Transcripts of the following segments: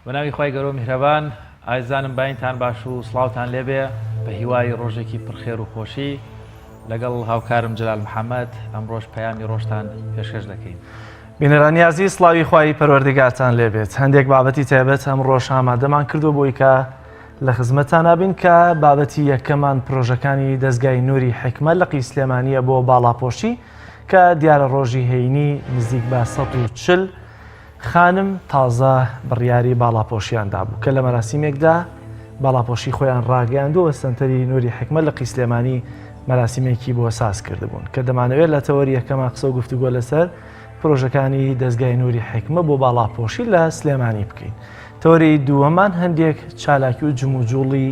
بەناوی خوای گەورەو میهرەبان ئایزانم باینتان باش و سڵاوتان لێبێ بە هیوای ڕۆژێکی پڕ خێر و خۆشی لەگەڵ هاوکارم جەلال محەمەد ئەمڕۆش پەیامی ڕۆژتان پێشکەش دەکەین. بینەرانی ئازیز سڵاوی خوای پەروەردگارتان لێبێت هەندێک بابەتی تایبەت ئەمڕۆش ئامادەمان کردووە بۆی کە لە خزمەتتان بین کە بابەتی یەکەمان پرۆژەکانی دەزگای نوری حیکمە لقی سلێمانیە بۆ باڵاپۆشی کە دیارە ڕۆژی هەینی نزیک بە 140 خانم تازە بڕیاری باڵاپۆشیان دابوو کە لە مەراسیمێکدا باڵاپۆشی خۆیان ڕاگەیاندووە سەنتەری نوری حیکمە لقی سلێمانی مەراسیمێکی بۆ ساز کردبوون کە دەمانەوێت لە تەوەری یەکەما قسە و گفتوگۆ لەسەر پرۆژەکانی دەزگای نوری حیکمە بۆ باڵاپۆشی لە سلێمانی بکەین. تەوەری دووەمان هەندێک چالاکی و جموجوڵی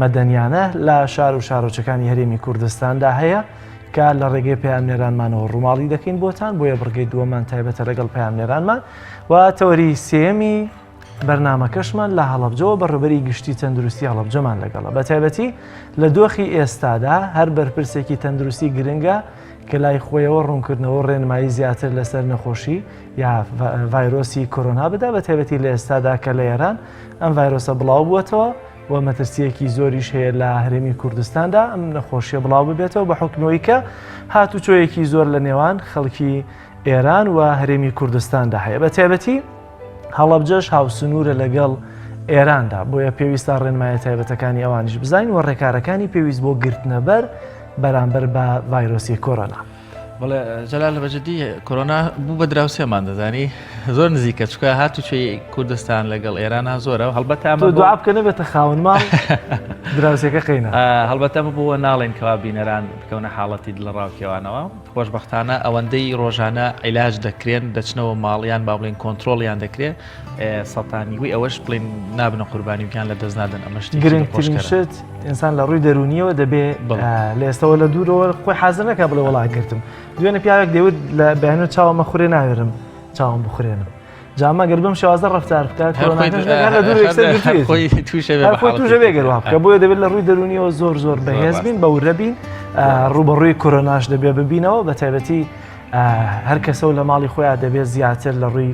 مەدەنیانە لە شار و شارۆچەکانی هەرێمی کوردستاندا هەیە کە لە ڕێگەی پەیامنێرانمانەوە ڕووماڵی دەکەین بۆتان بۆیە بڕگەی دووەمان تایبەتە لەگەڵ پەیامنێرانمان و تەوەری سێیەمی بەرنامەکەشمان لە هەڵەبجەوە بەڕێوەبەری گشتی تەندروستی هەڵەبجەمان لەگەڵە بە تایبەتی لە دۆخی ئێستادا هەر بەرپرسێکی تەندروستی گرنگە کە لای خۆیەوە ڕوونکردنەوە ڕێنمایی زیاتر لەسەر نەخۆشی یا ڤایرۆسی کۆرۆنا بدا بە تایبەتی لە ئێستادا کە لە ئێران ئەم ڤایرۆسە بڵاو بووەتەوە و مەترسیەکی زۆریش هەیە لە هەرێمی کوردستاندا ئەم نەخۆشیە بڵاو ببێتەوە بە حکمەوەی کە هاتوچۆیەکی زۆر لە نێوان خەڵکی ئێران و هەرێمی کوردستاندا هەیە بە تایبەتی هەڵەبجەش هاوسنوورە لەگەڵ ئێراندا بۆیە پێویستە ڕێنمایە تایبەتەکانی ئەوانیش بزانین و ڕێکارەکانی پێویست بۆ گرتنەبەر بەرامبەر بە ڤایرۆسی کۆرۆنا. بەڵێ جەلال بەجددی کۆرۆنا بوو بە دراوسێمان دەزانی زۆر نزیکە چکە هاتو چێ کوردستان لەگەڵ ئێرانە زۆرە هەڵبەتە ئەمە دوعا بکە نەبێتە خاوەن ماڵ دراوسێکە قەینا هەڵبەتە ئەمە بۆ ناڵێن کەوا بینەران بکەونە حاڵەتی دڵەڕاوکێوانەوە خۆشبەختانە ئەوەندەی ڕۆژانە عیلاج دەکرێن دەچنەوە ماڵیان با بڵێن کۆنترۆڵیان دەکرێت سەتانیوی ئەوەش بڵێن نابنە قوربانی و گیان لە دەست نادەن ئەمە شتێکی گرنگترین شت ئینسان لە ڕووی دەرونیەوە دەبێ لە ئێستەوە لە دوورەوە خۆی حازر نەکە بڵێ وەڵا گرتم دوێنێ پیاوێک دەیوت لە بەیانە چاومە خورێ ناوێرم چاوم بخورێنم جا مەگەر بەم شێوازە ڕەفتار بکات خۆی تووشە بێگەر وا بکە بۆیە دەبێت لە ڕووی دەرونیەوە زۆر زۆر بەهێز بین بە ورە بین ڕووبەڕووی کۆرۆناش دەبێ ببینەوە بە تایبەتی هەر کەسە و لە ماڵی خۆیان دەبێت زیاتر لە ڕووی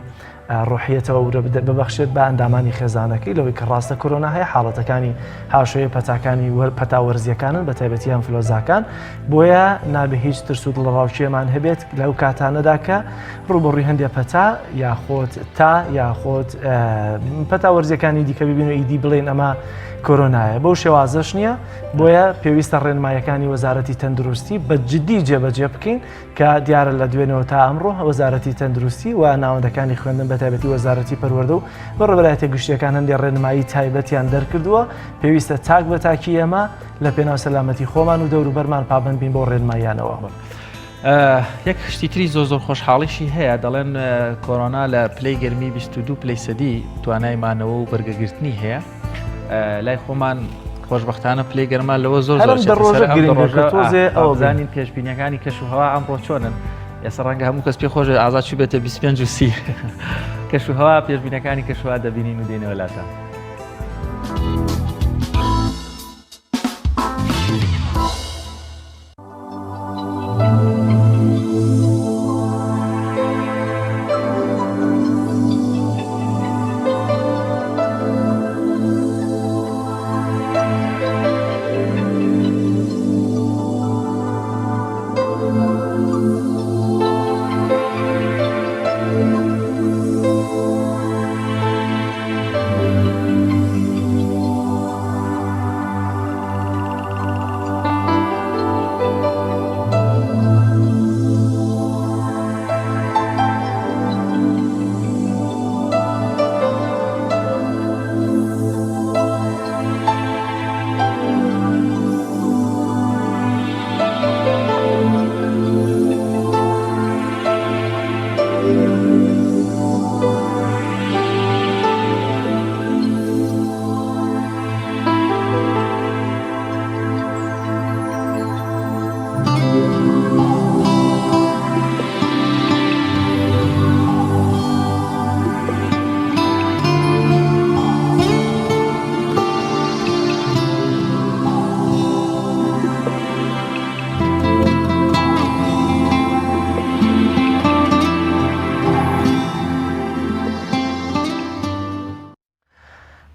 ڕۆحیەتەوە ورە ببەخشێت بە ئەندامانی خێزانەکەی لەوەی کە ڕاستە کۆرۆنا هەیە حاڵەتەکانی هاوشێوەی پەتاکانی وەر پەتا وەرزیەکانن بە تایبەتی ئەنفلۆزاکان بۆیە نابێ هیچ ترس و دڵەڕاوکێمان هەبێت لەو کاتانەدا کە ڕووبەڕووی هەندێک پەتا یاخۆت تا یاخۆت پەتا وەرزیەکانی دیکە ببین و ئیدی بڵێن ئەمە کۆرۆنایە بەو شێوازەش نییە بۆیە پێویستە ڕێنمایەکانی وەزارەتی تەندروستی بە جدی جێبەجێ بکەین کە دیارە لە دوێنێوە تا ئەمڕۆ وەزارەتی تەندروستی و ناوەندەکانی خوێندن بە تایبەتی وەزارەتی پەروەردە و بەڕێوەبەرایەتیە گشتیەکان هەندێک ڕێنمایی تایبەتیان دەرکردووە پێویستە تاک بە تاکی ئێمە لە پێناو سەلامەتی خۆمان و دەوروبەرمان پابەند بین بەو ڕێنماییانەوە. یەک شتی تری زۆر زۆر خۆشحاڵیشی هەیە دەڵێن کۆرۆنا لە پلەی گەرمی 22 پلەی سەدی توانای مانەوە و بەرگەگرتنی هەیە لای خۆمان خۆشبەختانە پلەی گەرما لەوە زۆر زۆر زانین پێشبینیەکانی کەش و هەوا ئەمڕۆ چۆنن ئێستا ڕەنگە هەموو کەس پێ خۆش ئازاد چوو بێتە 25 و 30 کەش و هەوا پێشبینەکانی کەشوها دەبینین و دێنەوە لاتان.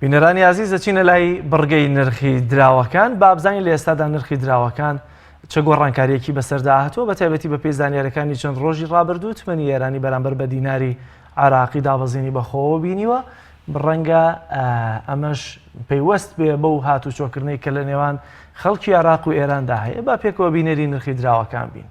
بینەرانی ئازیز دەچینە لای بڕگەی نرخی دراوەکان با بزانین لە ئێستادا نرخی دراوەکان چە گۆڕانکاریەکی بەسەردا هاتووە بە تایبەتی بە پێی زانیارەکانی چەند ڕۆژی ڕابردوو تمەنی ئێرانی بەرامبەر بە دیناری عراقی دابەزینی بەخۆوە بینیوە ڕەنگە ئەمەش پەیوەست بێ بەو هاتوچۆکردنەی کە لە نێوان خەڵکی عێراق و ئێراندا هەیە با پێکەوە بینەری نرخی دراوەکان بین.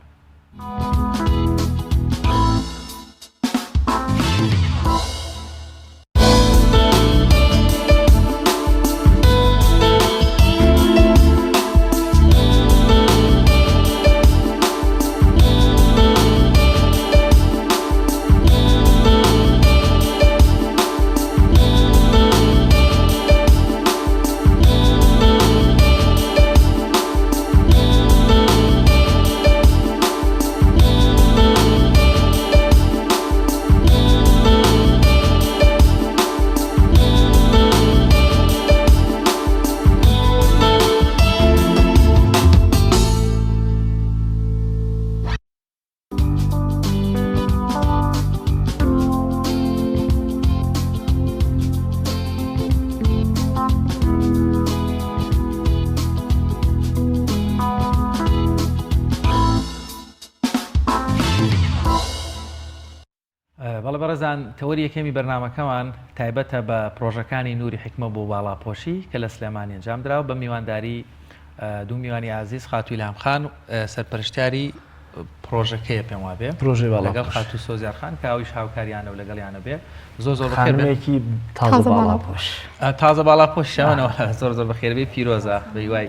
بەڵێ بەڕێزان تەوەری یەکەمی بەرنامەکەمان تایبەتە بە پرۆژەکانی نوری حیکمە بۆ باڵاپۆشی کە لە سلێمانی ئەنجام دراوە بە میوانداری دوو میوانی ئازیز خاتوو ئیلهام خان سەرپەرشتیاری پرۆژەکەیە پێم وابێ پرۆژەی باڵا لەگەڵ خاتوو سۆزیار خان کە ئەویش هاوکاریانە و لەگەڵیانە بێ زۆر زۆر بەخێر بێن. خانمێکی تازە باڵاپۆش تازە باڵاپۆش شەوەنەوە زۆر زۆر بەخێربێی پیرۆزە بە هیوای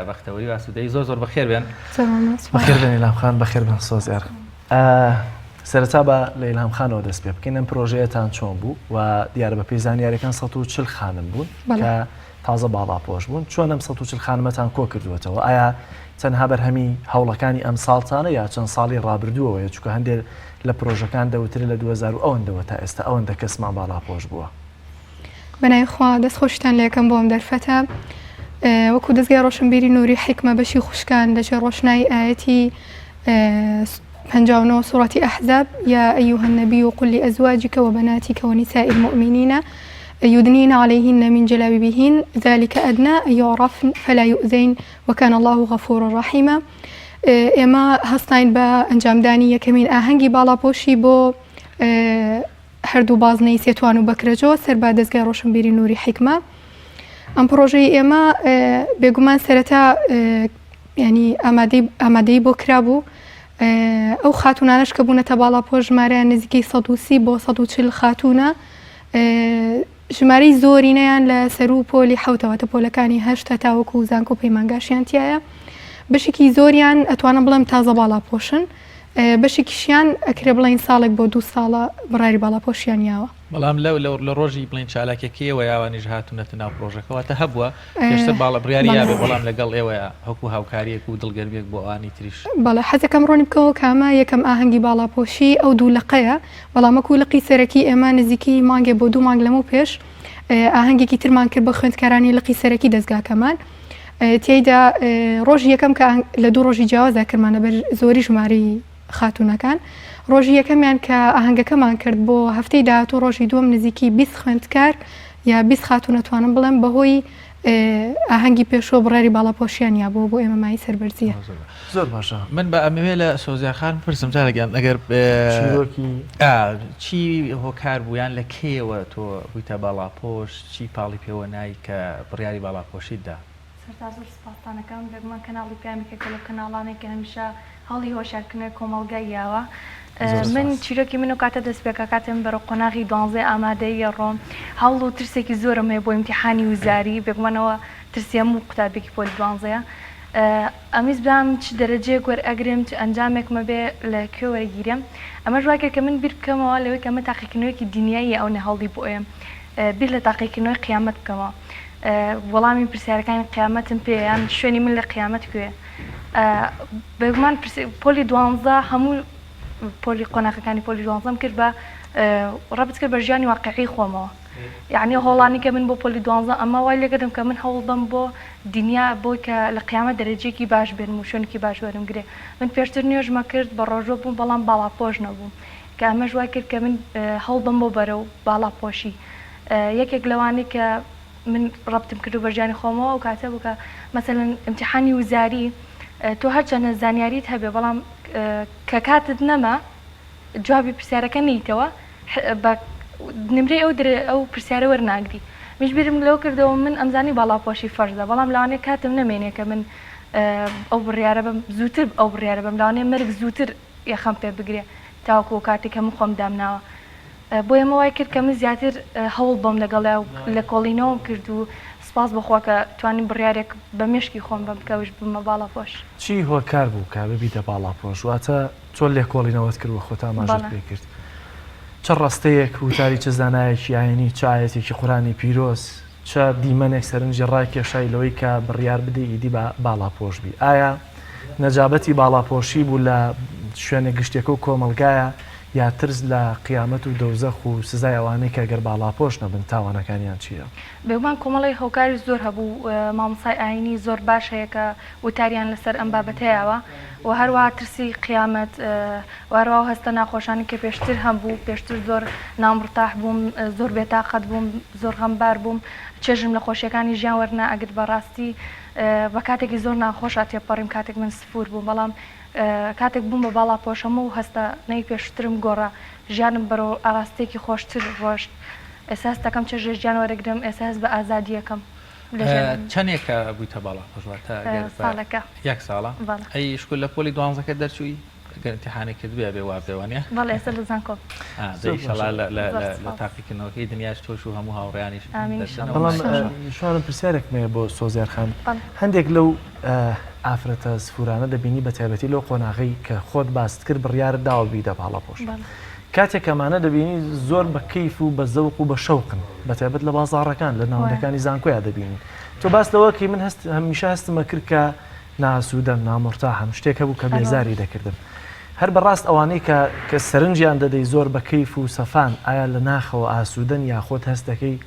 بەختەوەری و ئاسوودەیی زۆر زۆر بەخێر بێن. بەخێر بێن ئیلهام خان بەخێر بێن سۆزیار. سەرەتا با لە ئیلهام خانەوە دەست پێ بکەین ئەم پرۆژەیەتان چۆن بوو و دیارە بە پێی زانیاریەکان 140 خانم بوون کە تازە باڵاپۆش بوون چۆن ئەم 140 خانمەتان کۆ کردووەتەوە ئایا تەنها بەرهەمی هەوڵەکانی ئەم ساڵتانە یا چەند ساڵی ڕابردووەوەیە چونکە هەندێک لە پرۆژەکان دەوترێت لە 2000 ئەوەندەوە تا ئێستا ئەوەندە کەسمان باڵاپۆش بووە. بەناوی خوا دەست خۆشیتان لێکەم بۆ ئەم دەرفەتە وەکو دەزگای ڕۆشنبیری نوری حیکمە بەشی خوشکان لەژێر ڕۆشنایی ئایەتی 59 سوڕەتی ئەحزاب یا أيها النبي قل لأزواجك وبناتك ونساء المؤمنين يدنين عليهن من جلابيبهن ذلك أدنى أن يعرفن فلا يؤذين وكان الله غفورا رحيما ئێمە هەستاین بە ئەنجامدانی یەکەمین ئاهەنگی باڵاپۆشی بۆ هەردوو بازنەی سێتوان و بەکرەجۆ سەر بە دەزگای ڕۆشنبیری نوری حیکمە. ئەم پڕۆژەی ئێمە بێگومان سەرەتا ینی ئامادەی بۆ کرابوو ئەو خاتونانش کە بوونەتە باڵاپۆش ژمارەیان نزیکەی 130 بۆ 140 خاتونە ژمارەی زۆرینەیان لە سەروو پۆلی حەوتەوە تە پۆلەکانی هەشت هەتاوەکو زانکۆ پەیمانگاشیان تایە بەشێکی زۆریان ئەتوانم بڵێم تازە باڵاپۆشن بەشێکیشیان ئەکرێ بڵێین ساڵێک بۆ دوو ساڵە بڕیاری باڵاپۆشیان یاوە. بەڵام لە لە ڕۆژی بڵێین چالاکیەکەی ئێوە یاوانیش هاتوونەتە ناو پڕۆژەکە واتە هەبووە پێشتر باڵا بڕیاری یابێ بەڵام لەگەڵ ئێوەیا وەکو هاوکاریەک و دڵگەرمیەک بۆ ئەوانی تریش. بەڵێ حەزەکەم ڕوونی بکەمەوە کە ئەمە یەکەم ئاهەنگی باڵاپۆشی ئەو دوو لقەیە بەڵام وەکو لقی سەرەکی ئێمە نزیکی مانگێ بۆ دوو مانگ لەمەو پێش ئاهەنگێکی ترمان کرد بۆ خوێندکارانی لقی سەرەکی دەزگاکەمان تێیدا ڕۆژی یەکەم کە لە دوو ڕۆژی جیاوازدا کردمان لەبەر زۆری ژمارەی خاتوونەکان ڕۆژی یەکەمیان کە ئاهەنگەکەمان کرد بۆ هەفتەی داهاتوو ڕۆژی دووەم نزیکی 20 خوێندکار یا 20 خاتوون ئەتوانم بڵێم بەهۆی ئاهەنگی پێشووە بڕیاری باڵاپۆشیان یابووە بۆ ئێمە مایەی سەربەرزییە. زۆر باشە. من بە ئەمەوێ لە سۆزیار خان بپرسم جارێک گیان ئەگەر چیرۆکی چی هۆکار بوو یان لە کەیەوە تۆ بوویتە باڵاپۆش چی پاڵی پێوە نای کە بڕیاری باڵاپۆشیت دا؟ سەرتا زۆر سوپاستان ئەکەم، بێگومان کەناڵی پەیام یەکێکە لەو کەناڵانەی کە هەمیشە هەوڵی هۆشیارکردنەوەی کۆمەڵگای یاوە. من چیرۆکی من ئەو کاتە دەست پێکا کاتێ من بەرەو قۆناغی دوانزەی ئامادەیی ئەڕۆم هەوڵ و ترسێکی زۆرم هەیە بۆ ئیمتیحانی وزاری بێگومان ئەوە ترسی هەموو قوتابیەکی پۆلی دوانزەیە ئەمویست بزانم چ دەرەجەیەک وەرئەگرم چ ئەنجامێکم ئەبێ لە کوێ وەرەگیرێم ئەمەش وای کرد کە من بیر بکەمەوە لەوەی کە ئەمە تاقیکردنەوەیەکی دنیاییە ئەونە هەوڵی بۆ ئەیەم بیر لە تاقیکردنەوەی قیامەت بکەمەوە وەڵامی پرسیارەکانی قیامەتم پێیە یان شوێنی من لە قیامەت کوێیە بێگومان پۆلی دوانزە هەموو پۆلی قۆناخەکانی پۆلی دوانزەم کرد بە ڕەبت کرد بە ژیانی واقعی خۆمەوە یعنی هۆڵانی کە من بۆ پۆلی دوانزە ئەمە وای لێکردم کە من هەوڵ بەم بۆ دنیا بۆی کە لە قیامەت دەرەجەیەکی باش بێنم و شوێنێکی باش وەرم گرێ من پێشتر نوێژمە کرد بە ڕۆژوە بووم بەڵام باڵاپۆش نەبووم کە ئەمەش وای کرد کە من هەوڵ بەم بۆ بەرەو باڵاپۆشی. یەکێک لەوانەی کە من ڕەبتم کردو بە ژیانی خۆمەوە ئەو کاتە بوو کە مەسەلەن ئیمتیحانی وزاری تۆ هەرچەندە زانیاریت هەبێ بەڵام کە کاتت نەما جوابی پرسیارەکە نەیتەوە بە نمرەی ئەو درێ ئەو پرسیارە وەرناگری منیش بیرم لەوە کردەوە من ئەمزانی باڵاپۆشی فەرزە بەڵام لەوانەیە کاتم نەمێنێ کە من ئەو بڕیارە بەم زووتر ئەو بڕیارە بەم لەوانەیە مەرگ زووتر یەخەم پێ بگرێ تاوەکو ئەو کاتەی کە من خۆم دامناوە بۆیە ئەمە وای کرد کە من زیاتر هەوڵ بەم لەگەڵیا و لێکۆڵینەوەم کرد و سپاس بۆ خوا کە توانیم بڕیارێک بە مێشکی خۆم بەم کە ئەویش ببمە باڵاپۆش. چی هۆکار بوو کە ببیتە باڵاپۆش؟ واتە چۆن لێکۆڵینەوەت کرد و خۆت ئاماژەت پێ کرد؟ چ ڕەستەیەک، وتاری چ زانایەکی ئاینی، چ ئایەتێکی قورئانی پیرۆز، چ دیمەنێک سەرنجی ڕاکێشای لەوەی کە بڕیار بدەی ئیدی با باڵاپۆش بی؟ ئایا نەجابەتی باڵاپۆشی بوو لە شوێنە گشتیەکە و کۆمەڵگایە یا ترس لە قیامەت و دۆزەخ و سزای ئەوانەی کە گەر باڵاپۆش نەبن تاوانەکانیان چیە؟ بێگومان کۆمەڵێک هۆکاری زۆر هەبوو، مامۆستای ئاینی زۆر باش هەیە کە وتاریان لەسەر ئەم بابەتە یاوە و هەروەها ترسی قیامەت و هەروەها ئەو هەستە ناخۆشانەی کە پێشتر هەمبوو، پێشتر زۆر نامورتاح بووم، زۆر بێتاقەت بووم، زۆر غەمبار بووم، چێژم لە خۆشیەکانی ژیان وەرنائەگرت، بەڕاستی بە کاتێکی زۆر ناخۆشا تێپەڕیم کاتێک من سفور بووم، بەڵام کاتێک بووم بە باڵاپۆش هەموو ئەو هەستە نەی پێشترم گۆڕا، ژیانم بەرەو ئاراستەیەکی خۆشتر ڕۆشت، ئێستا هەست دەکەم چێژ لە ژیان وەرەگرم، ئێستا هەست بە ئازادییەکەم لە ژیانم. چەنێکە بوویتە باڵاپۆش واتە گەر بە ساڵێکە. یەک ساڵە؟ بەڵێ. ئەی شکور لە پۆلی دوانزەکە دەرچووی؟ گەر ئیمتیحانێک کردبێ ئەبێ وابێ وانیە؟ بەڵێ ئێستا لە زانکۆم. ئا دەی ئیشەڵا لە لە لە لە تاقیکردنەوەکەی دنیاش تۆش و هەموو هاوڕێیانیش ئامین دەرچن ئیشەڵا. بەڵام شوانم پرسیارێکم هەیە بۆ سۆزیار خان هەندێک لەو ئافرەتە سفورانە دەبینی بە تایبەتی لەو قۆناغەی کە خۆت باست کرد بڕیارت داوە ببیتە باڵاپۆش کاتێک ئەمانە دەبینی زۆر بە کەیف و بە زەوق و بە شەوقن بە تایبەت لە بازاڕەکان لە ناوەندەکانی زانکۆیا دەبینی تۆ باس لەوە کەی من هەست هەمیشە هەستمە کرد کە ناسوودەم نامورتاحم شتێک هەبوو کە بێزاری دەکردم هەر بەڕاست ئەوانەی کە کە سەرنجیان دەدەی زۆر بە کەیف و سەفان ئایا لە ناخەوە ئاسوودەن یا خۆت هەست دەکەی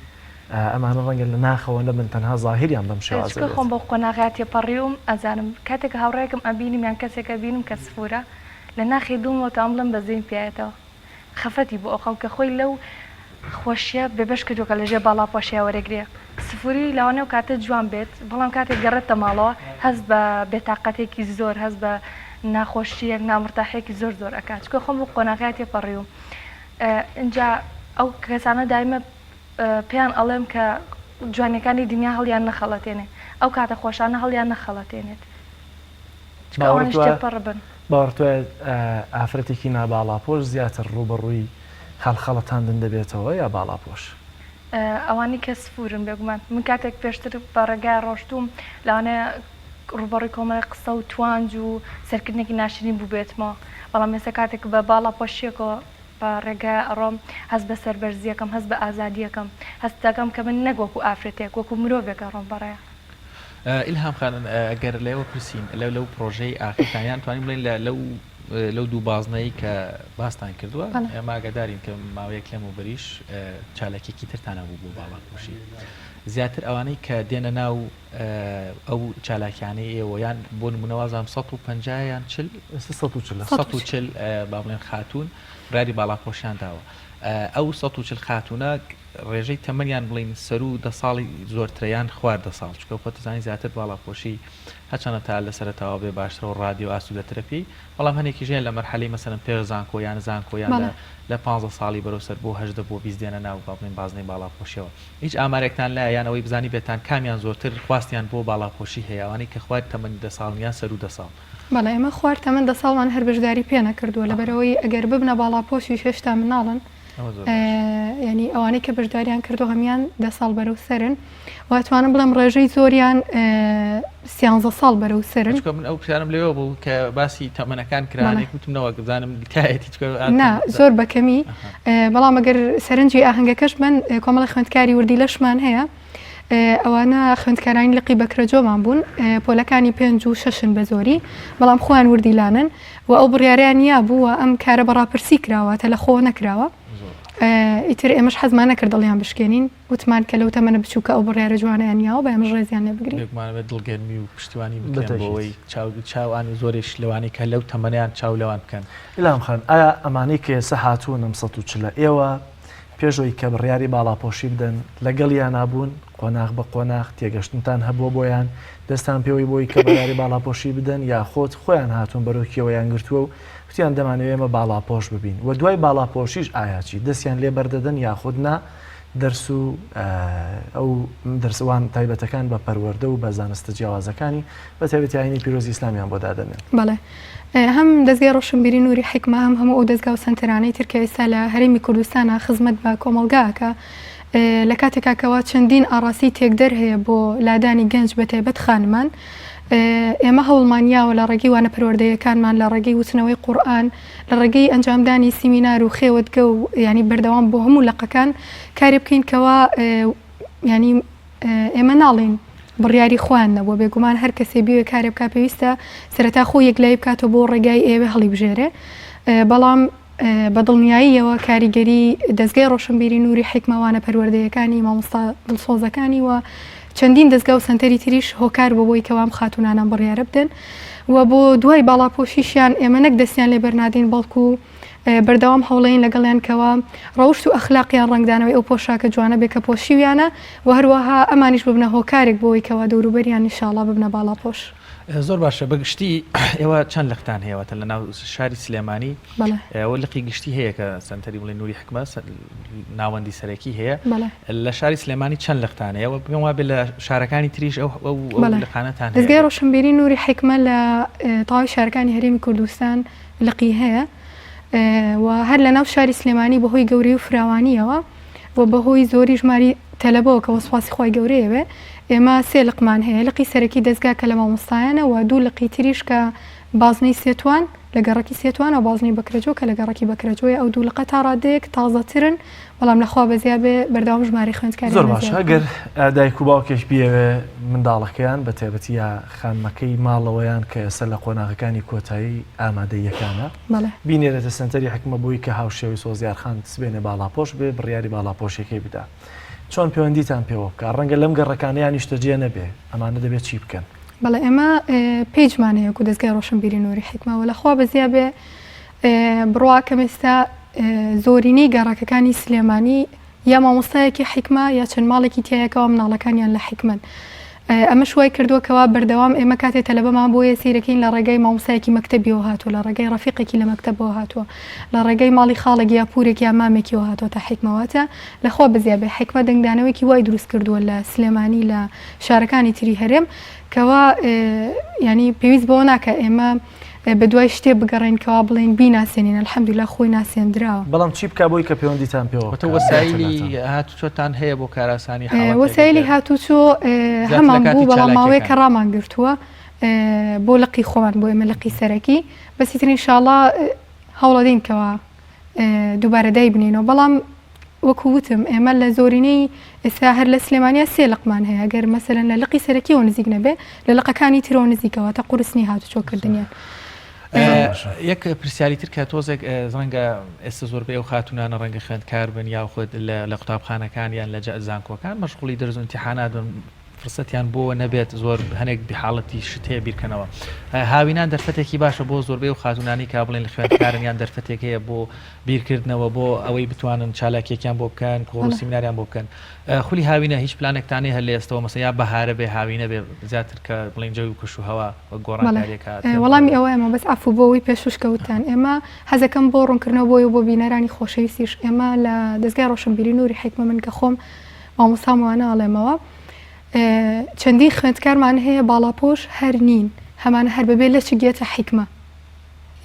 ئەمانە ڕەنگە لە ناخەوە نەبن تەنها زاهیریان بەم شێوازە چونکە بێت. خۆم بەو قۆناغەیا تێپەڕیوم ئەزانم کاتێک هاوڕێیەکم ئەبینم یان کەسێک ئەبینم کە سفورە لە ناخی دڵمەوە تاوم بڵێم بەزەیم پیایەتەوە خەفەتی بۆ ئەخۆم کە خۆی لەو خۆشیە بێبەش کردوە کە لەژێر باڵاپۆشیا وەرەگرێ سفوری لەوانەیە ئەو کاتە جوان بێت بەڵام کاتێک گەڕێتە ماڵەوە هەست بە بێتاقەتێکی زۆر هەست بە ناخۆشیەک نامورتاحیەکی زۆر زۆر ئەکات چونکە خۆم بەو قۆناغەیا تێپەڕیوم ئینجا ئەو کەسانە دایمە پێیان ئەڵێم کە جوانیەکانی دنیا هەڵیان نەخەڵەتێنێ ئەو کاتە خۆشانە هەڵیان نەخەڵەتێنێت چونکە ئەوانیش تێپەڕ بن. باوەڕت وایە ئافرەتێکی ناباڵاپۆش زیاتر ڕووبەڕووی هەڵخەڵەتاندن دەبێتەوە یا باڵاپۆش؟ ئەوانەی کە سفورن بێگومان. من کاتێک پێشتر بە ڕێگایا ڕۆشتووم لەوانەیە ڕووبەڕووی کۆمەڵێک قسە و توانج و سەرکردنێکی ناشرین بووبێتمەوە بەڵام ئێستا کاتێک بە باڵاپۆشیەکەوە بە ڕێگایا ئەڕۆم هەست بە سەربەرزیەکەم هەست بە ئازادیەکەم هەست دەکەم کە من نەک وەکو ئافرەتێک وەکو مرۆڤێک ئەڕۆم بەڕێیا. ئیلهام خان ئەگەر لێوە پرسین لەو لەو پرۆژەی ئاخرتان یان توانین بڵێین لە لەو لەو دوو بازنەی کە باستان کردووە ئێمە ئاگادارین کە ماوەیەک لەمەوبەریش چالاکیەکی ترتان هەبوو بۆ باڵاپۆشی زیاتر ئەوانەی کە دێنە ناو ئەو چالاکیانەی ئێوە یان بۆ نمونە وازانم 150 یان 40 140 با بڵێن خاتوون بڕیاری باڵاپۆشیان داوە ئەو 140 خاتوونە ڕێژەی تەمەنیان بڵین سەروو دە ساڵی زۆرترە یان خوار دە ساڵ چونکە خۆت دەزانی زیاتر باڵاپۆشی هەرچەندە تا لە سەرەتاوە بێ باشترە و ڕادی و ئاسوودەترە پێی بەڵام هەنێکیش هەیە لە مەرحەلەی مەسەلەن پێش زانکۆ یان زانکۆ یان لە لە پانزە ساڵی بەرەو سەر بۆ 18 بۆ 20 دێنە ناو با بڵێین بازنەی باڵاپۆشیەوە هیچ ئامارێکتان لایە یان ئەوەی بزانی بێتان کامیان زۆرتر خواستیان بۆ باڵاپۆشی هەیە ئەوانەی کە خوار تەمەنی دە ساڵن یان سەروو دە ساڵ؟ بەڵێ ئێمە خوار تەمەن دە ساڵمان هەر بەشداری پێ نەکردووە لەبەرئەوەی ئەگەر ببنە باڵاپۆشیش هێشتا مناڵن یانی ئەوانەی کە بەشداریان کردو هەمان دە ساڵ بەرەو سەرن و ئەتوانم بڵێم ڕێژەی زۆریان سیانزە ساڵ بەرەو سەرن. چونکە من ئەو پرسیارم لەوێ بوو کە باسی تەمەنەکان کرانێک وتم نەوەک بزانم تایەتی چونکە نا زۆر بە کەمی بەڵام ئەگەر سەرنجی ئاهەنگەکەش بن کۆمەڵی خوێندکاری وردی لەشمان هەیە ئەوانە خوێندکارانی لقی بەکرەجۆمان بوون پۆلەکانی پێنج و شەشن بە زۆری بەڵام خۆیان وردیلانن و ئەو بڕیارەیان یابوو و ئەم کارە بە ڕاپرسی کراوە تە لە خۆوە نەکراوە ئیتر ئێمەش حەزمان نەکرد دڵیان بشکێنین وتمان کە لەو تەمەنە بچووکە ئەو بڕیارە جوانەیان یاوە با ئێمەش ڕێزیان لێ بگرین. بێگومان ئەبێت دڵگەرمی و پشتیوانی بکرێن بۆ ئەوەی چاو چاوان و زۆریش لەوانەی کە لەو تەمەنەیان چاو لەوان بکەن. ئیلهام خان ئایا ئەمانەی کە ئێستا هاتوون ئەم 140 ئێوە؟ پێش ئەوەی کە بڕیاری باڵاپۆشی بدەن لەگەڵیانا بوون قۆناغ بە قۆناغ تێگەشتنتان هەبووە بۆیان دەستان پێوەی بۆی کە بڕیاری باڵاپۆشی بدەن یاخۆد خۆیان هاتوون بەرۆکیەوەیان گرتووە و وتیان دەمانەوێ ئێمە باڵاپۆش ببین و دوای باڵاپۆشیش ئایا چی دەستیان لێ بەردەدەن یاخود نا دەرس و ئەو دەرسوان تایبەتەکان بە پەروەردە و بە زانستە جیاوازەکانی بە تایبەتی ئاینی پیرۆزی ئیسلامیان بۆ دادەنێن. بەڵێ هەم دەزگای ڕۆشنبیری نوری حیکمە هەم هەموو ئەو دەزگا و سەنتەرانەی تر کە ئێستا لە هەرێمی کوردستانا خزمەت بە کۆمەڵگا ئەکا لە کاتێکا کەوا چەندین ئاڕاستەی تێکدەر هەیە بۆ لادانی گەنج بە تایبەت خانمان ئێمە هەوڵمان یاوە لە ڕێگەی وانە پەروەردەیەکانمان لە ڕێگەی وتنەوەی قورئان لە ڕێگەی ئەنجامدانی سیمینار و خێوەتگە و یانی بەردەوام بۆ هەموو لقەکان کارێ بکەین کەوا یانی ئێمە ناڵێین بڕیاری خۆیان نەبووە، بێگومان هەر کەسێ بیەوێ کارێ بکا پێویستە سەرەتا خۆی یەکلایی بکاتەوە بۆ ڕێگای ئەیەوێ هەڵیبژێرێ، بەڵام بە دڵنیاییەوە کاریگەری دەزگای ڕۆشنبیری نوری حیکمە وانە پەروەردەیەکانی مامۆستا دڵسۆزەکانی و چەندین دەزگا و سەنتەری تریش هۆکار بووە بۆی کەوا ئەم خاتوونانە ئەم بڕیارە بدەن و بۆ دوای باڵاپۆشیشیان ئێمە نەک دەستیان لێ بەرنادەین بەڵکو بەردەوام هەوڵەین لەگەڵیان کەوا ڕەوشت و ئەخلاقیان ڕەنگدانەوەی ئەو پۆشاکە جوانە بێ کە پۆشیویانە و هەروەها ئەمانیش ببنە هۆکارێک بۆ ئەوەی کەوا دەوروبەریان ان شاء اللە ببنە باڵاپۆش. زۆر باشە بە گشتی ئێوە چەند لقتان هەیە واتە لە ناو شاری سلێمانی بەڵێ. ئەوە لقی گشتی هەیە کە سەنتەری بڵێ نوری حکمە ناوەندی سەرەکی هەیە بەڵێ. لە شاری سلێمانی چەند لقتان هەیە و پێم وابێ لە شارەکانی تریش ئەو ئەو ئەو بەڵێ. لقانەتان هەیە دەزگای ڕۆشنبیری نوری حیکمە لە تەواوی شارەکانی هەرێمی کوردستان لقی هەیە و هەر لەناو شاری سلێمانی بەهۆی گەورەی و فراوانییەوە و بەهۆی زۆری ژماری تەلەبەوە کە وەسواسی خوای گەورەیە بێ ئێمە سێ لقمان هەیە لقی سەرەکی دەزگا کە لە مامۆستایانە و دوو لقی تریش کە بازنەی سێتوان لە گەڕەکی سێتوان و بازنەی بەکرەجۆ کە لە گەڕەکی بەکرەجۆیە ئەو دوو لقە تا ڕادەیەک تازەترن بەڵام لە خوا بەزیا بێ بەردەوام ژمارەی خوێندکاریان زۆر باشە زیاد بووە. ئەگەر دایک و باوکێک بیەوێ منداڵەکەیان بە تایبەتی یا خانمەکەی ماڵەوەیان کە ئێستا لە قۆناغەکانی کۆتایی ئامادەییەکانە بەڵێ. بینێرێتە سەنتەری حکمە بۆی کە هاوشێوەی سۆزیار خان سبەینێ باڵاپۆش بێ بڕیاری باڵاپۆشیەکەی بدا چۆن پەیوەندیتان پێوە بکا ڕەنگە لەم گەڕەکانەیا نیشتەجێ نەبێ ئەمانە دەبێ چی بکەن؟ بەڵێ ئێمە پەیجمان هەیە وەکو دەزگای ڕۆشنبیری نوری حیکمە وە لە خوا بەزیا بێ بڕواکەم ئێستا زۆرینەی گەڕەکەکانی سلێمانی یا مامۆستایەکی حیکمە یا چەند ماڵێکی تیایە کەوا مناڵەکانیان لە حیکمەن ئەمەش وای کردووە کەوا بەردەوام ئێمە کاتێ تەلەبەمان بۆیە سەیرەکەین لە ڕێگای مامۆستایەکی مەکتەبیەوە هاتووە لە ڕێگای ڕەفیقێکی لە مەکتەبەوە هاتووە لە ڕێگای ماڵی خاڵێک یا پورێک یا مامێکیەوە هاتووە تا حیکمە واتە لەخوا بزیا بێ حیکمە دەنگدانەوەیەکی وای دروست کردووە لە سلێمانی لە شارەکانی تری هەرێم کەوا یانی پێویست بەوە ناکە ئێمە بەدوای شتێ بگەڕێین کەوا بڵێین بیناسێنین الحمدللە خۆی ناسێندراوە. بەڵام چی بکا بۆی کە پەیوەندیتان پێوە وتە بکا وەسایلی بێتە لاتان؟ هاتوچۆتان هەیە بۆ کارئاسانی حاڵەتێک وەسایلی ئەگەر هاتوچۆ زیاتر لە هەمان کاتی بوو بەڵام ماوەیەکە چالاکیەکان. ڕامان گرتووە بۆ لقی خۆمان بۆ ئێمە لقی سەرەکی بەس ئیتر ئینشاڵا هەوڵەدەین کەوا دووبارە دایبنێینەوە بەڵام وەکو وتم ئێمە لە زۆرینەی ئێستا هەر لە سلێمانیا سێ لقمان هەیە گەر مەسەلەن لە لقی سەرەکیەوە نزیک نەبێ لە لقەکانی ترەوە نزیکە واتە قورس نیە هاتوچۆ کردنیان. یەک پرسیاری تر کە تۆزێک ڕەنگە ئێستا زۆربەی ئەو خاتوونانە ڕەنگە خوێندکار بن یاخود لە قوتابخانەکان یان لە زانکۆکان مەشغوڵی دەرس و ئیمتیحانات بن فرسەتیان بۆ نەبێت زۆر هەنێک حاڵەتی شت هەیە بیرکەنەوە هاوینان دەرفەتێکی باشە بۆ زۆربەی و خاتونانی کا بڵێن خوێندکارن یان دەرفەتێک هەیە بۆ بیرکردنەوە بۆ ئەوەی بتوانن چالاکیەکیان بۆ بکەن کۆڕ و سیمیناریان بۆ بکەن خولی هاوینە هیچ پلانێکتان هەیە لە ئێستەوە مەسە یا بەهارە بێ هاوینە بێ زیاتر کە بڵین جەوی و کەش و هەوا وەک گۆڕانکاریەک هات وەڵامی ئەوە ئێمە بەس عەفو بۆ ئەوەی پێشووش کە وتتان ئێمە حەزەکەم بۆ ڕوونکردنەوە بۆی و بۆ بینەرانی خۆشەویستیش ئێمە لە دەزگای ڕۆشنبیری نوری حیکمە من کە خۆم مامۆستام وانە ئەڵێمەوە چەندین خوێندکارمان هەیە باڵاپۆش هەر نین هەمانە هەر بەبێ لەچک یەتە حیکمە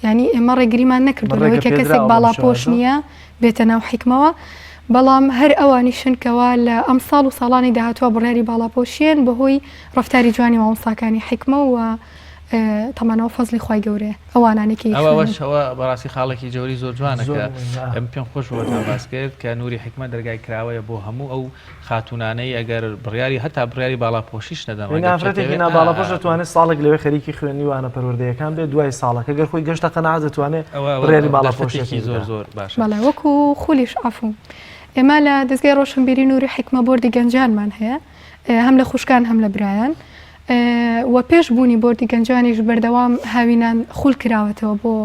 یعنی ئێمە ڕێگریمان نەکردو لەوەی کە کەسێک باڵاپۆش نییە بێتە ناو حیکمەوە بەڵام هەر ئەوانیشن کەوا لە ئەمساڵ و ساڵانی داهاتوە بڕیاری باڵاپۆشیەن بەهۆی ڕەفتاری جوانی مامۆستاکانی حیکمە و تەمەنەوە فەزلی خوای گەورەیە ئەوانانەی کە ئەوە ئەیخوێنن. ئەوە بەڕاستی خاڵێکی جەوری زۆر جوانە زۆر کە مهمە. ئەم پێم خۆش بوو ئەوەتان باس کرد کە نوری حیکمە دەرگای کراوەیە بۆ هەموو ئەو خاتوونانەی ئەگەر بڕیاری هەتا بڕیاری باڵاپۆشیش نەدەن یعنی ڕەنگە ئافرەتێکی بچێتەوێ ناباڵاپۆش ئا دەتوانێت ساڵێک لەوێ خەریکی خوێندنی وانە پەروەردەیەکان بێت دوای ساڵەکە گەر خۆی گەشتە قەناعەت دەتوانێت ئەوە ئەوە بڕیاری دەرفەتێکی باڵاپۆشیەکەی زۆر بدا. زۆر باشە. بەڵێ وەکو خولیش عەفو ئێمە لە دەزگای ڕۆشنبیری نوری حیکمە بۆردی گەنجانمان هەیە هەم لە خوشکان هەم لە برایان و پێش بوونی بۆردی گەنجانیش بەردەوام هاوینان خول کراوەتەوە بۆ.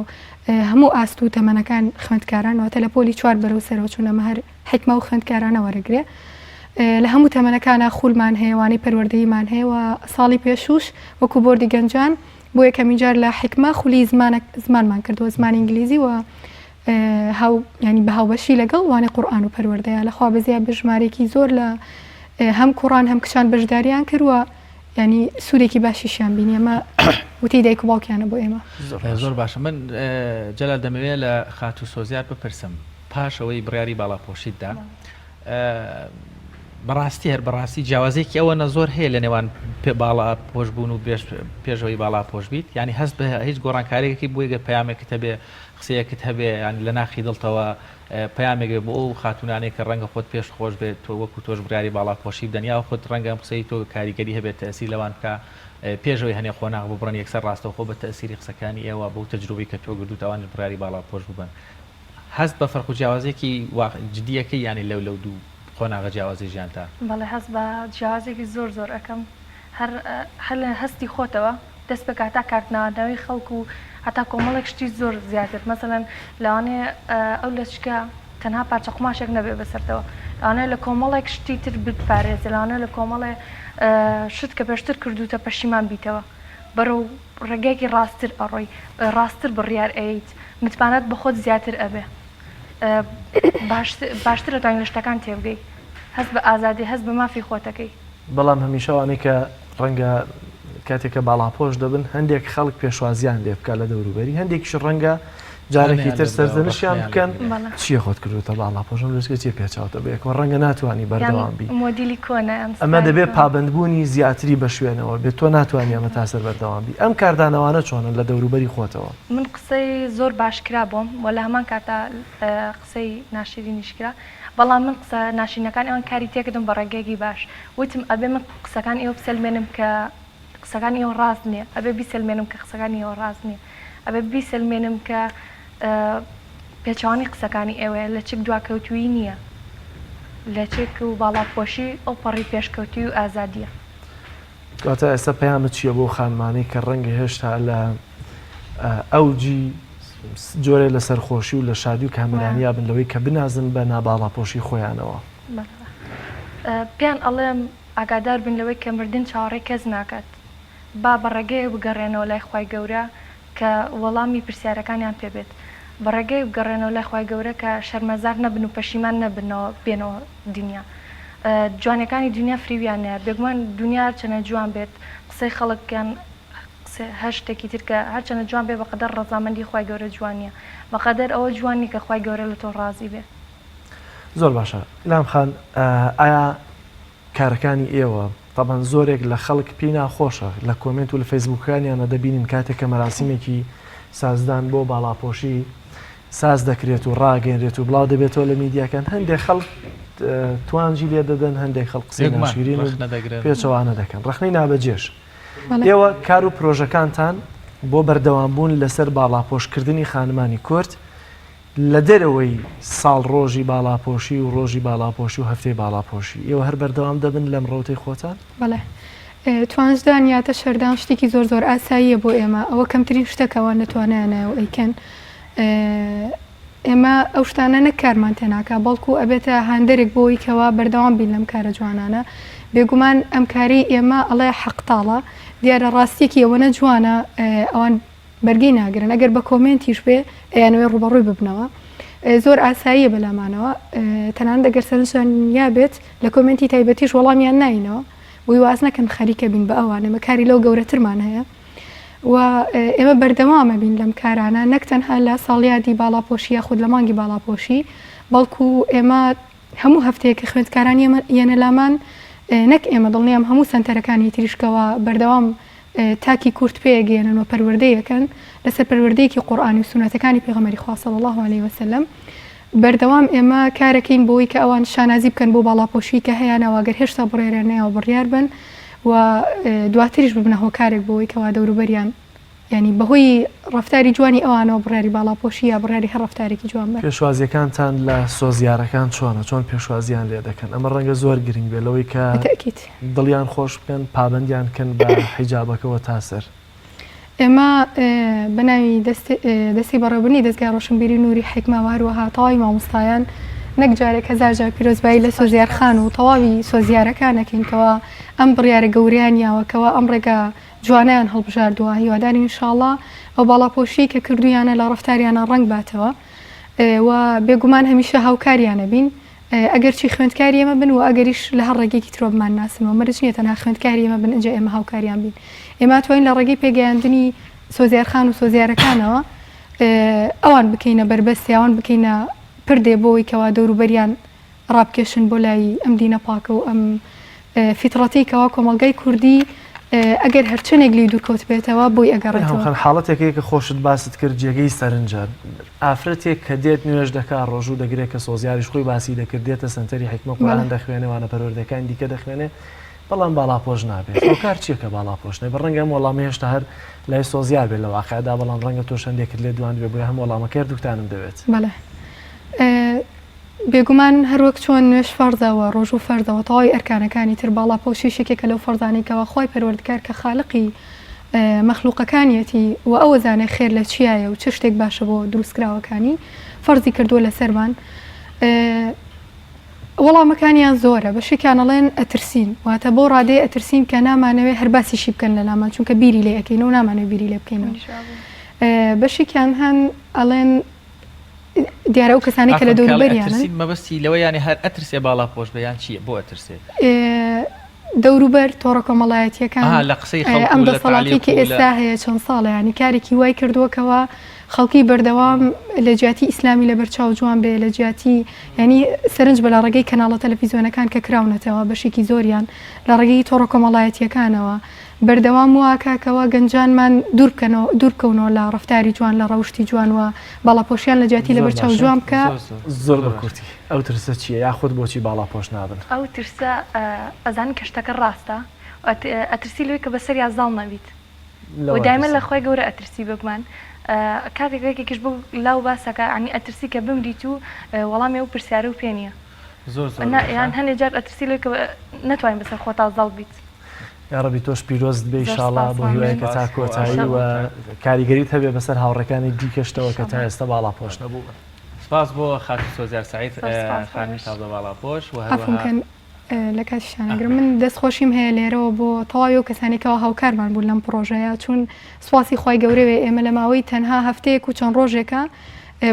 هەموو ئاست و تەمەنەکان خوێندکاران واتە لە پۆلی چوار بەرەو سەرەوە چون ئەمە هەر حیکمە و خوێندکارانە وەرەگرێ لە هەموو تەمەنەکانا خولمان هەیە وانەی پەروەردەییمان هەیە و ساڵی پێشووش وەکو بۆردی گەنجان بۆ یەکەمین جار لە حیکمە خولی زمانە زمانمان کردووە زمانی ئینگلیزی و هاو ینی بە هاوبەشی لەگەڵ وانەی قورئان و پەروەردەیە لەخوا بەزیا بە ژمارێکی زۆر لە هەم کوڕان هەم کچان بەشداریان کردووە ینی سوودێکی باشیشیان بینی ئەمە وتی دایک و باوکیانە بۆ ئێمە زۆر باشە من جەلال دەمەوێت لە خاتوو سۆزیار بپرسم پاش ئەوەی بڕیاری باڵاپۆشیت دا بەڕاستی هەر بەڕاستی جیاوازێکی ئەوە نە زۆر هەیە لە نێوان پێ باڵا پۆش بوون و بێش پێشەوەی باڵا پۆش بیت ینی هەست بە هیچ گۆڕانکارێکی بۆیە گەر پەیامێکت هەبێ قسەیەکت هەبێ یان لە ناخی دڵتەوە پەیامێک بێ بۆ ئەو خاتوونانەی کە ڕەنگە خۆت پێش خۆش بێت تۆ وەکو تۆش بڕیاری باڵاپۆشی بدەن یا خۆت ڕەنگە ئەم قسەی تۆ کاریگەری هەبێت تەئسیر لەوان بکا پێش ئەوەی هەنێ قۆناغ ببڕن یەکسەر ڕاستەوخۆ بە تەئسیری قسەکانی ئێوە بەو تەجروبەی کە تۆ گردووتە ئەوانیش بڕیاری باڵاپۆش ببەن هەست بە فەرق و جیاوازیەکی واقع جدیەکەی یانی لەو لەو دوو قۆناغە جیاوازەی ژیانتا؟ بەڵێ هەست بە جیاوازیەکی زۆر زۆر ئەکەم هەر هەر لە هەستی خۆتەوە دەست پێکە هەتا کارتناوەی خەڵک و هەتا کۆمەڵێک شتی زۆر زیاتر مەسەلەن لەوانەیە ئەو لەچکە تەنها پارچە قوماشێک نەبێ بەسەرتەوە لەوانەیە لە کۆمەڵێک شتی تر بتپارێزێ لەوانەیە لە کۆمەڵێ شت کە پێشتر کردووتە پەشیمان بیتەوە بەرەو ڕێگایەکی ڕاستتر ئەڕۆی ڕاستتر بڕیار ئەیەیت متمانەت بە خۆت زیاتر ئەبێ باشتر ئەتوانی لە شتەکان تێبگەی هەست بە ئازادی هەست بە مافی خۆتەکەی. بەڵام هەمیشە ئەوانەی کە ڕەنگە کاتێک کە باڵاپۆش دەبن هەندێک خەڵک پێشوازیان لێ بکات لە دەوروبەری هەندێکیش ڕەنگە جارێکی تر سەرزەنشیان بکەن چییە خۆت کردوتە باڵاپۆشم لەچکە چیە پێچاوتە بە یەکەوە ڕەنگە ناتوانانی بەردەوام بی مۆدیلی کۆنە ئەمە دەبێت پابندبوونی زیاتری بە شوێنەوە بێت تۆ ناتوانانی ئەمە تا سەر بەردەوام بی ئەم کاردانەوانە چۆنن لە دەوروبەری خۆتەوە؟ من قسەی زۆر باش کرا بۆم و لە هەمان کاتا قسەی ناشرینیش کرا بەڵام من قسە ناشرینەکانی ئەوان کاری تێکردم بە ڕێگەیەکی باش وتم ئەبێ من قسەکانی ئێوە بسەلمێنم کە قسەکانی ئێوە ڕاست نییە ئەبێ بیسەلمێنم کە قسەکانی ئێوە ڕاست نییە ئەبێ بیسەلمێنم کە پێچەوانەی قسەکانی ئێوەیە لەچک دواکەوتوویی نییە لەچک و باڵاپۆشی ئەوپەڕی پێشکەوتوویی و ئازادییە. کەواتە ئێستا پەیامت چییە بۆ خانمانەی کە ڕەنگە هێشتا لە ئەوجی جۆرێ لە سەرخۆشی و لە شادی و کامەرانیا بن لەوەی کە بنازن بە ناباڵاپۆشی خۆیانەوە؟ پێیان ئەڵێم ئاگادار بن لەوەی کە مردن چاوەڕێی کەس ناکات با بە ڕێگەیەک بگەڕێنەوە لای خوای گەورە کە وەڵامی پرسیارەکانیان پێ بێت بە ڕێگەیەک بگەڕێنەوە لای خوای گەورە کە شەرمەزار نەبن و پەشیمان نەبنەوە بێنەوە دنیا جوانیەکانی دنیا فریویان نایە بێگومان دنیا هەرچەنە جوان بێت قسەی خەڵک یان قسەی هەر شتێکی تر کە هەرچەنە جوان بێ بەقەدەر ڕەزامەندی خوای گەورە جوان نیە بەقەدەر ئەوە جوان نیە کە خوای گەورە لە تۆ ڕازی بێ. زۆر باشە ئیلهام خان ئایا کارەکانی ئێوە تەبعەن زۆرێک لە خەڵک پێی ناخۆشە لە کۆمێنت و لە فەیسبووکەکانیانە دەبینین کاتێک کە مەراسیمێکی سازدان بۆ باڵاپۆشی ساز دەکرێت و ڕاگەنرێت و بڵاو دەبێتەوە لە میدیاکان هەندێک خەڵک توانجی لێ دەدەن هەندێک خەڵک قسەی ناشیرین و پێچەوانە دەکەن ڕەخنەی نابەجێش ئێوە کار و پرۆژەکانتان بۆ بەردەوامبوون لەسەر باڵاپۆشکردنی خانمانی کورد لە دەرەوەی ساڵڕۆژی باڵاپۆشی و ڕۆژی باڵاپۆشی و هەفتەی باڵاپۆشی، ئێوە هەر بەردەوام دەبن لەم ڕەوتەی خۆتان؟ بەڵێ. توانجدان یا تەشەردان شتێکی زۆر زۆر ئاساییە بۆ ئێمە، ئەوە کەمترین شتە کە ئەوان لە توانایانایە و ئەیکەن. ئێمە ئەو شتانە نەک کارمان تێناکا، بەڵکو ئەبێتە هاندەرێک بۆ ئەوەی کەوا بەردەوام بین لەم کارە جوانانە. بێگومان ئەم کارەی ئێمە ئەڵێ حەق تاڵە، دیارە ڕاستییەکی ئەوەنە جوانە ئەوان بەرگەی ناگرن ئەگەر بە کۆمێنتیش بێ ئەیانەوێ ڕووبەڕووی ببنەوە زۆر ئاساییە بەلامانەوە تەنانەت ئەگەر سەرنجتان یا بێت لە کۆمێنتی تایبەتیش وەڵامیان ناینەوە بۆی واز نەکەن خەریکە بین بە ئەوان ئێمە کاری لەو گەورەترمان هەیە و ئێمە بەردەوامە بین لەم کارانە نەک تەنها لە ساڵیادی باڵاپۆشی یاخود لە مانگی باڵاپۆشی بەڵکو ئێمە هەموو هەفتەیەک کە خوێندکاران یەنە لامان نەک ئێمە دڵنیام هەموو سەنتەرەکانی تریش کەوا بەردەوام تاکی کورد پێگەیەنن و پەروەردەی ئەکەن لەسەر پەروەردەیەکی قورئانی و سوننەتەکانی پێغەمبەری خوا صلی اللە علیە وسلم بەردەوام ئێمە کارەکەین بۆی کە ئەوان شانازی بکەن بۆ باڵاپۆشی کە هەیانە و ئەگەر هێشتا بڕیاریان نەیاوە بڕیار بن و دواتریش ببنە هۆکارێک بۆی کەوا دەوروبەریان یانی بەهۆی ڕەفتاری جوانی ئەوانەوە بڕیاری باڵاپۆشی یا بڕیاری هەر ڕەفتارێکی جوان بەن. پێشوازیەکانتان لە سۆزیارەکان چۆنە؟ چۆن پێشوازیان لێ دەکەن؟ ئەمە ڕەنگە زۆر گرنگ بێت لەوەی کە بەتەئکید. دڵیان خۆش بکەن، پابەندیان کەن بە حیجابەکەوە تا سەر. ئێمە بە ناوی دەستەی بەڕێوەبردنی دەزگای ڕۆشنبیری نوری حیکمە و هەروەها تەواوی مامۆستایان نەک جارێک هەزار جار پیرۆزبایی لە سۆزیار خان و تەواوی سۆزیارەکان ئەکەین کەوا ئەم بڕیارە گەورەیان یاوە کەوا ئەم ڕێگا جوانەیان هەڵبژاردووە هیوادارین ان شاءاللە ئەو باڵاپۆشیەی کە کردوویانە لە ڕەفتاریانە ڕەنگ باتەوە و بێگومان هەمیشە هاوکاریانە بین ئەگەرچی خوێندکاری ئێمە بن و ئەگەریش لە هەر ڕێگەیەکی ترەوە بمانناسن و مەرج نییە تەنها خوێندکاری ئێمە بن ئینجا ئێمە هاوکاریان بین. ئێمە ئەتوانین لە ڕێگەی پێگەیاندنی سۆزیارخان و سۆزیارەکانەوە ئەوان بکەینە بەربەست یا ئەوان بکەینە پردێ بۆ ئەوەی کەوا دەوروبەریان ڕابکێشن بۆ لای ئەم دینە پاکە و ئەم فیتڕەتەی کەوا کۆمەڵگای کوردی ئەگەر هەرچەندێک لێی دوورکەوتبێتەوە بۆی ئەگەڕێتەوە. هەڵخەن حاڵەتێک هەیە کە خۆشت باست کرد جێگەی سەرنجە ئافرەتێک کە دێت نوێژ دەکا ڕۆژوو دەگرێت کە سۆزیاریش خۆی باسی دەکرد دێتە سەنتەری حیکمە قورئان دەخوێنێ وانە پەروەردەکانی دیکە دەخوێنێ بەڵام باڵاپۆش نابێت هۆکار چییە کە باڵاپۆش نەبێت ڕەنگە ئەم وەڵامە هێشتا هەر لای سۆزیار بێت لە واقعدا بەڵام ڕەنگە تۆش هەندێکت لێ دواندبێ بۆیە هەم وەڵامەکەی هەردووکتانم دەوێت. بەڵێ بێگومان هەروەک چۆن نوێژ فەرزە و ڕۆژوو فەرزە و تەواوی ئەرکانەکانی تر باڵاپۆشیش یەکێکە لەو فەرزانەی کەوا خوای پەروەردگار کە خالقی مەخلوقەکانیەتی و ئەو ئەزانێ خێر لە چیایە و چ شتێک باشە بۆ دروستکراوەکانی فەرزی کردووە لەسەرمان وەڵامەکانیان زۆرە بەشێکیان ئەڵێن ئەترسین واتە بەو ڕادەیە ئەترسین کە نامانەوێ هەر باسیشی بکەن لە لامان چونکە بیری لێ ئەکەینەوە نامانەوێ بیری لێ بکەینەوە بەشێکیان هەن ئەڵێن دیارە ئەو کەسانەی کە لە دەوروبەریانن. مەبەستی لەوە یانی هەر ئەترسێ باڵا پۆش بێ یان چییە بۆ ئەترسێ؟ دەوروبەر، تۆڕە کۆمەڵایەتییەکان، لە قسەی خەڵک ئەم و لە دەسەڵاتەی تەعلیق کە و لە. ئێستا هەیە چەند ساڵە یانی کارێکی وای کردووە کەوا خەڵکی بەردەوام لە جیاتی ئیسلامی لەبەر چاو جوان بێ لە جیاتی یانی سەرنج بە لە ڕێگەی کەناڵە تەلەفیزیۆنەکان کە کراونەتەوە بەشێکی زۆریان لە ڕێگەی تۆڕە کۆمەڵایەتییەکانەوە بەردەوام وا ئەکا کەوا گەنجانمان دوور بکەنەوە دوور بکەونەوە لە ڕەفتاری جوان لە ڕەوشتی جوان و باڵاپۆشیان لە جیاتی زۆر لەبەر چاو باشە جوان بکا. زۆر زۆر زۆر بە زۆر باشە. کورتی ئەو ترسە چییە یاخود بۆچی باڵاپۆش نابن؟ ئەو ترسە ئەزانی کە شتەکە ڕاستە و ئەترسی لەوەی کە بەسەریا زاڵ نەبیت و لەوە دایمەن لە ئەترسم. خوای گەورە ئەترسی بێگومان کاتێک یەکێکیش بۆ لاو باسەکە یانی ئەترسی کە بمریت و وەڵامی ئەو پرسیارەو پێ نییە زۆر زۆر نا باشە. یان هەنێ جار ئەترسی لەوەی کە نەتوانی بەسەر خۆتا زاڵ بیت. یاڕەبی تۆش پیرۆزت بێ زۆر ئیشاڵا سپاس بۆ هیوایە مامنون کە تا سپاس بۆ کۆتایی و ئاشنابوونتان. کاریگەریت هەبێ بەسەر هاوڕێکانی دیکەشتەوە کە تا ئیشاڵا. ئێستا باڵاپۆش نەبووبن. سپاس بۆ خاتوو سۆزیار سەعید زۆر سپاس بۆ خانمی ئێوەش. تازە باڵاپۆش و عەفوم هەروەها کەن لە کاتیشتان ئەگرم ئەها. من دەست خۆشیم هەیە لێرەوە بۆ تەواوی ئەو کەسانەی کەوا هاوکارمان بوون لەم پڕۆژەیە چوون سوپاسی خوای گەورە بێ ئێمە لە ماوەی تەنها هەفتەیەک و چەند ڕۆژێکە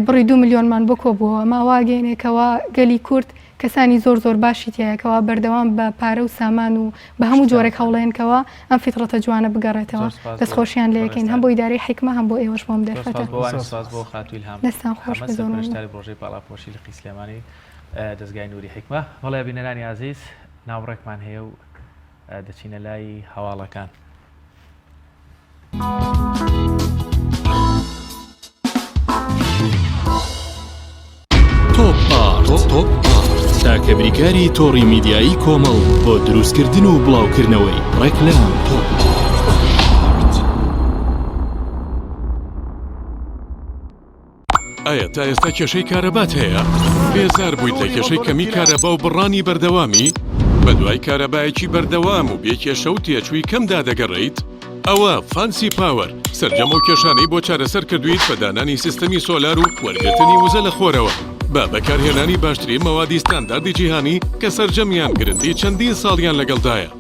بڕی دوو ملیۆنمان بۆ کۆبووەوە ئەمە وا ئەگەیەنێ کەوا گەلی کورد کەسانی زۆر زۆر باشی تیایە کەوا بەردەوام بە پارە و سامان و بە هەموو جۆرێک شتیان هەوڵێن کەوا ئەم فیتڕەتە جوانە بگەڕێتەوە زۆر سپاس دەست بۆ خۆشیان لێ ئەکەین هەم بەڕێزتان. بۆ ئیدارەی حیکمە هەم بۆ ئێوەش بۆ ئەم زۆر دەرفەتە. سپاس بۆ وانیش زۆر سپاس سپاس. بۆ خاتوو ئیلهام دەستان خۆش محەمەد بێ زۆر مەمنون. سەرپەرشتیاری پڕۆژەی باڵاپۆشی لقی سلێمانی دەزگای نوری حیکمە. بەڵێ بینەرانی ئازیز ناوبڕێکمان هەیە و دەچینە لای هەواڵەکان. تۆپ ئارت تاکە بریکاری تۆڕی میدیایی کۆمەڵ بۆ دروستکردن و بڵاوکردنەوەی ڕێکلام. تۆپ ئارت. ئایا تا ئێستا کێشەی کارەبات هەیە؟ بێزار بوویت لە کێشەی کەمی کارەبا و بڕانی بەردەوامی؟ بەدوای کارەبایەکی بەردەوام و بێ کێشە و تێچووی کەمدا دەگەڕێیت؟ ئەوە فانسی پاوەر سەرجەم ئەو کێشانەی بۆ چارەسەر کردوویت بە دانانی سیستەمی سۆلار و وەرگرتنی وزە لە خۆرەوە بە بەکارهێنانی باشترین مەوادی ستانداردی جیهانی کە سەرجەمیان گرنتی چەندین ساڵیان لەگەڵدایە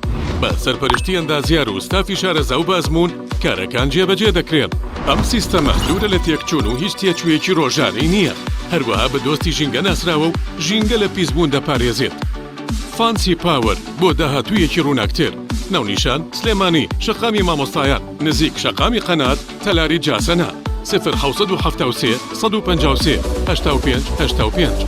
بە سەرپەرشتی ئەندازیار و ستافی شارەزا و بەئەزموون کارەکان جێبەجێ دەکرێن. ئەم سیستەمە دوورە لە تێکچوون و هیچ تێچوویەکی ڕۆژانەی نییە، هەروەها بە دۆستی ژینگە ناسراوە و ژینگە لە پیسبوون دەپارێزێت. فانسی پاوەر بۆ داهاتوویەکی ڕووناکتر. ناونیشان، سلێمانی، شەقامی مامۆستایان، نزیک شەقامی قەنات، تەلاری جاسەنە. 0773 153 85 85.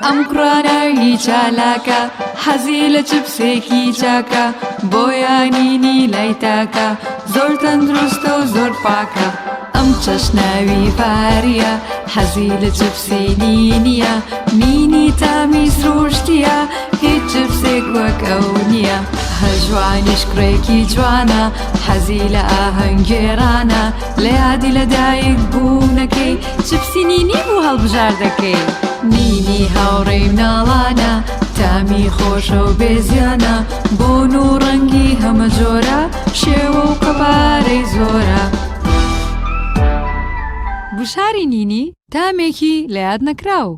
ئەم کوڕانەی چالاکە حەزی لە چپسێکی چاکە بۆیانینی لای تاکە زۆر تەندروستە و زۆر پاکە ئەم چەشناوی فاریە حەزی لە چپسی نینیە نینی تامی سروشتیە هیچ چپسێک وەک ئەو نییە هەژوانیش کوڕێکی جوانە حەزی لە ئاهەنگگێڕانە لە یادی لەدایک بوونەکەی چپسی نینی بوو هەڵبژاردەکەی. نینی هاوڕێی مناڵانە تامی تامی خۆشە و بێ زیانە، بۆن و ڕەنگی هەمە جۆرە، شێوە و قەبارەی زۆرە. گوشاری نینی تامێکی لە یاد نەکراو.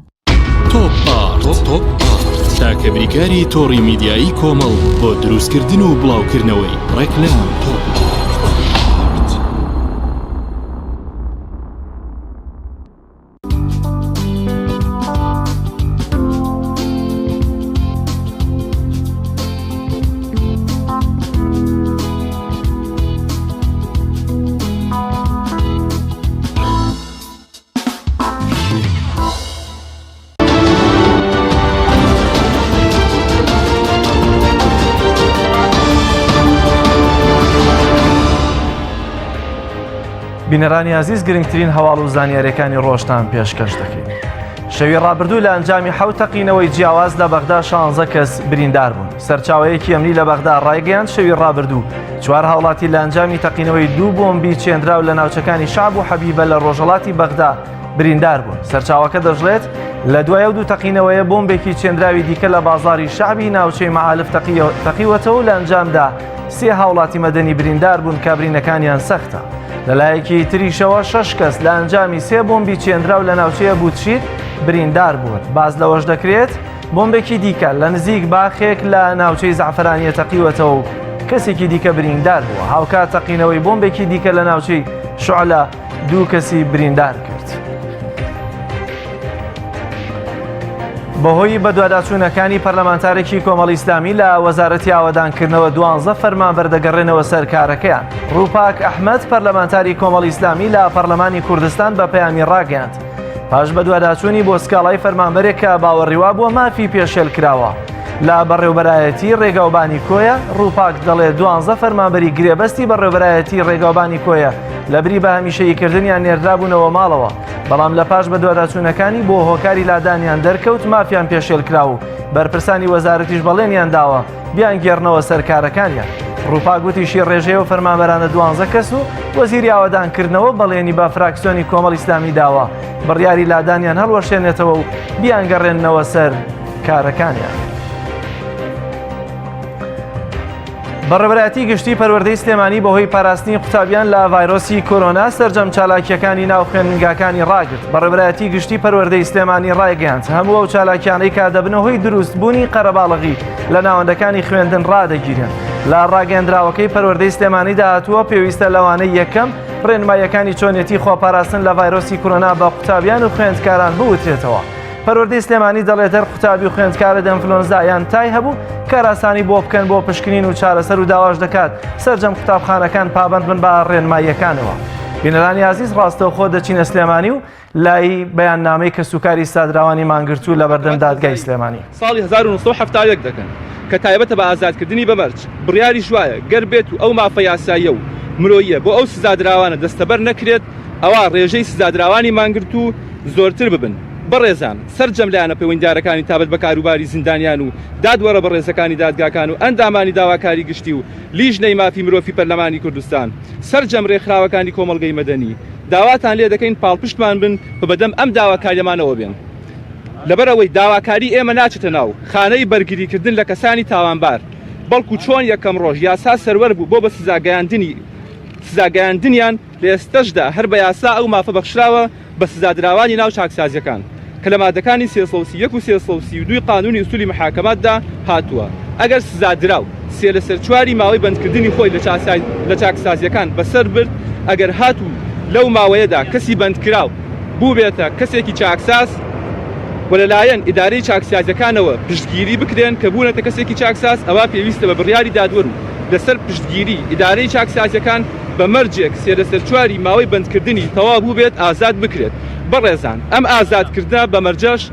تۆپ ئارت تاکە بریکاری تۆڕی میدیایی کۆمەڵ بۆ دروستکردن و بڵاوکردنەوەی ڕێکلام. تۆپ ئارت. بینەرانی ئازیز گرنگترین هەواڵ و زانیاریەکانی ڕۆژتان پێشکەش دەکەین. شەوی ڕابردوو لە ئەنجامی حەوت تەقینەوەی جیاواز لە بەغدا شانزە کەس بریندار بوون. سەرچاوەیەکی ئەمنی لە بەغدا ڕایگەیاند شەوی ڕابردوو چوار هاوڵاتی لە ئەنجامی تەقینەوەی دوو بۆمبی چێندراو لە ناوچەکانی شەعب و حەبیبە لە ڕۆژهەڵاتی بەغدا بریندار بوون. سەرچاوەکە دەشڵێت، لە دوای ئەو دوو تەقینەوەیە بۆمبێکی چێندراوی دیکە لە بازاڕی شەعبی ناوچەی مەعالف تەقیوەتەوە و لە ئەنجامدا سێ هاوڵاتی مەدەنی بریندار بوون کە برینەکانیان سەختە. لەلایەکی تریشەوە شەش کەس لە ئەنجامی سێ بۆمبی چێندراو لە ناوچەی ئەبوتشیر بریندار بوون. باس لەوەش دەکرێت، بۆمبێکی دیکە لە نزیک باخێک لە ناوچەی زەعفەرانیە تەقیوەتەوە و کەسێکی دیکە بریندار بووە. هاوکات تەقینەوەی بۆمبێکی دیکە لە ناوچەی شوعلە دوو کەسی بریندار کرد. بەهۆی بەدواداچوونەکانی پەرلەمانتارێکی کۆمەڵی ئیسلامی لە وەزارەتی ئاوەدانکردنەوە دوانزە فەرمانبەر دەگەڕێنەوە سەر کارەکەیان. ڕووپاک ئەحمەد پەرلەمانتاری کۆمەڵی ئیسلامی لە پەرلەمانی کوردستان بە پەیامی ڕاگەیاند پاش بەدواداچوونی بۆ سکاڵای فەرمانبەرێک کە باوەڕی وابووە مافی پێشێل کراوە لە بەڕێوبەرایەتی ڕێگاوبانی کۆیە، ڕووپاک دەڵێ دوانزە فەرمانبەری گرێبەستی بەڕێوبەرایەتی ڕێگاوبانی کۆیە لەبری بە هەمیشەییکردنیان نێردرابوونەوە ماڵەوە، بەڵام لە پاش بەدواداچوونەکانی بۆ هۆکاری لادانیان دەرکەوت مافیان پێشێل کرا و بەرپرسانی وەزارەتیش بەڵێنیان داوە بیانگێڕنەوە سەر کارەکانیان. ڕووپاک وتیشی ڕێژەی ئەو فەرمانبەرانە دوانزە کەس و وەزیری ئاوەدانکردنەوە بەڵێنی بە فراکسیۆنی کۆمەڵ ئیسلامی داوە بڕیاری لادانیان هەڵوەشێنێتەوە و بیانگەڕێننەوە سەر کارەکانیان. بەڕێوەبەرایەتی گشتی پەروەردەی سلێمانی بەهۆی پاراستنی قوتابیان لە ڤایرۆسی کۆرۆنا سەرجەم چالاکیەکانی ناو خوێندنگاکانی ڕاگرت. بەڕێوەبەرایەتی گشتی پەروەردەی سلێمانی ڕایگەیاند هەموو ئەو چالاکیانەی کە دەبنە هۆی دروستبوونی قەرەباڵغی لە ناوەندەکانی خوێندن ڕادەگیرێن. لە ڕاگەیەندراوەکەی پەروەردەی سلێمانیدا هاتووە پێویستە لەوانەی یەکەم ڕێنماییەکانی چۆنیەتی خۆپاراستن لە ڤایرۆسی کۆرۆنا بە قوتابیان و خوێندکاران بوترێتەوە. پەروەردەی سلێمانی دەڵێت هەر قوتابی و خوێندکارە ئەنفلۆنزا یان تای هەبوو کارئاسانی بۆ بکەن بۆ پشکنین و چارەسەر و داواش دەکات سەرجەم قوتابخانەکان پابەند بن بە ڕێنماییەکانەوە. بینەرانی ئازیز ڕاستەوخۆ دەچینە سلێمانی و لای بەیاننامەی کەسوکاری سادراوانی مانگرتوو لە بەردەم دادگای سلێمانی. ساڵی 1971 دەکەن کە تایبەتە بە ئازادکردنی بە مەرج، بڕیاریش وایە گەر بێت و ئەو مافە یاساییە و مرۆییە بۆ ئەو سزادراوانە دەستەبەر نەکرێت ئەوا ڕێژەی سزادراوانی مانگرتوو زۆرتر ببن. بەڕێزان، سەرجەم لایەنە پەیوەندیدارەکانی تابەت بە کاروباری زیندانیان و دادوەرە بەڕێزەکانی دادگاکان و ئەندامانی داواکاری گشتی و لیژنەی مافی مرۆفی پەرلەمانی کوردستان، سەرجەم رێکخراوەکانی کۆمەڵگەی مەدەنی، داواتان لێ دەکەین پاڵپشتمان بن و بەدەم ئەم داواکاریەمانەوە بێن. لەبەرئەوەی داواکاری ئێمە ناچێتە ناو خانەی بەرگریکردن لە کەسانی تاوانبار، بەڵکو چۆن یەکەم رۆژ یاسا سەروەر بوو بۆ بە سزاگەیاندنی سزاگەیاندنیان، لە ئێستەشدا هەر بە یاسا ئەو مافە بەخشراوە بە سزادراوانی ناو چاکسازیەکان کە لە مادەکانی 331 و 332 ی قانونی ئوسولی محاکەماتدا هاتووە ئەگەر سزادراو سێ لەسەر چواری ماوەی بەندکردنی خۆی لە چاکسازیەکان بەسەر برد ئەگەر هاتوو لەو ماوەیەدا کەسی بەندکراو بووبێتە کەسێکی چاکساز و لەلایەن ئیدارەی چاکسازیەکانەوە پشتگیری بکرێن کە بوونەتە کەسێکی چاکساز ئەوا پێویستە بە بڕیاری دادوەر و لەسەر پشتگیری ئیدارەی چاکسازیەکان بە مەرجێک سێ لەسەر چواری ماوەی بەندکردنی تەواو بووبێت ئازاد بکرێت. بەڕێزان ئەم ئازادکردنە بە مەرجەش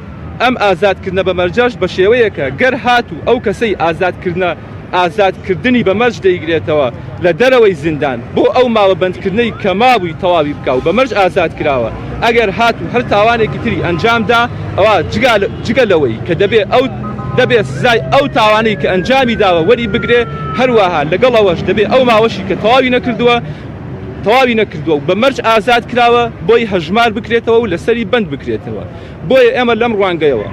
ئەم ئازادکردنە بە مەرجەش بە شێوەیەکە گەر هاتوو ئەو کەسەی ئازادکردنە ئازادکردنی بە مەرج دەیگرێتەوە لە دەرەوەی زیندان بۆ ئەو ماوە بەندکردنەی کە مابووی تەواوی بکا و بە مەرج ئازاد کراوە ئەگەر هاتوو هەر تاوانێکی تری ئەنجام دا ئەوا جگا جگە لەوەی کە دەبێ ئەو دەبێ سزای ئەو تاوانەی کە ئەنجامی داوە وەری بگرێ هەروەها لەگەڵ ئەوەش دەبێ ئەو ماوەشی کە تەواوی نەکردووە تەواوی نەکردووە و بە مەرج ئازاد کراوە بۆی هەژمار بکرێتەوە و لەسەری بەند بکرێتەوە بۆیە ئێمە لەم ڕوانگەیەوە.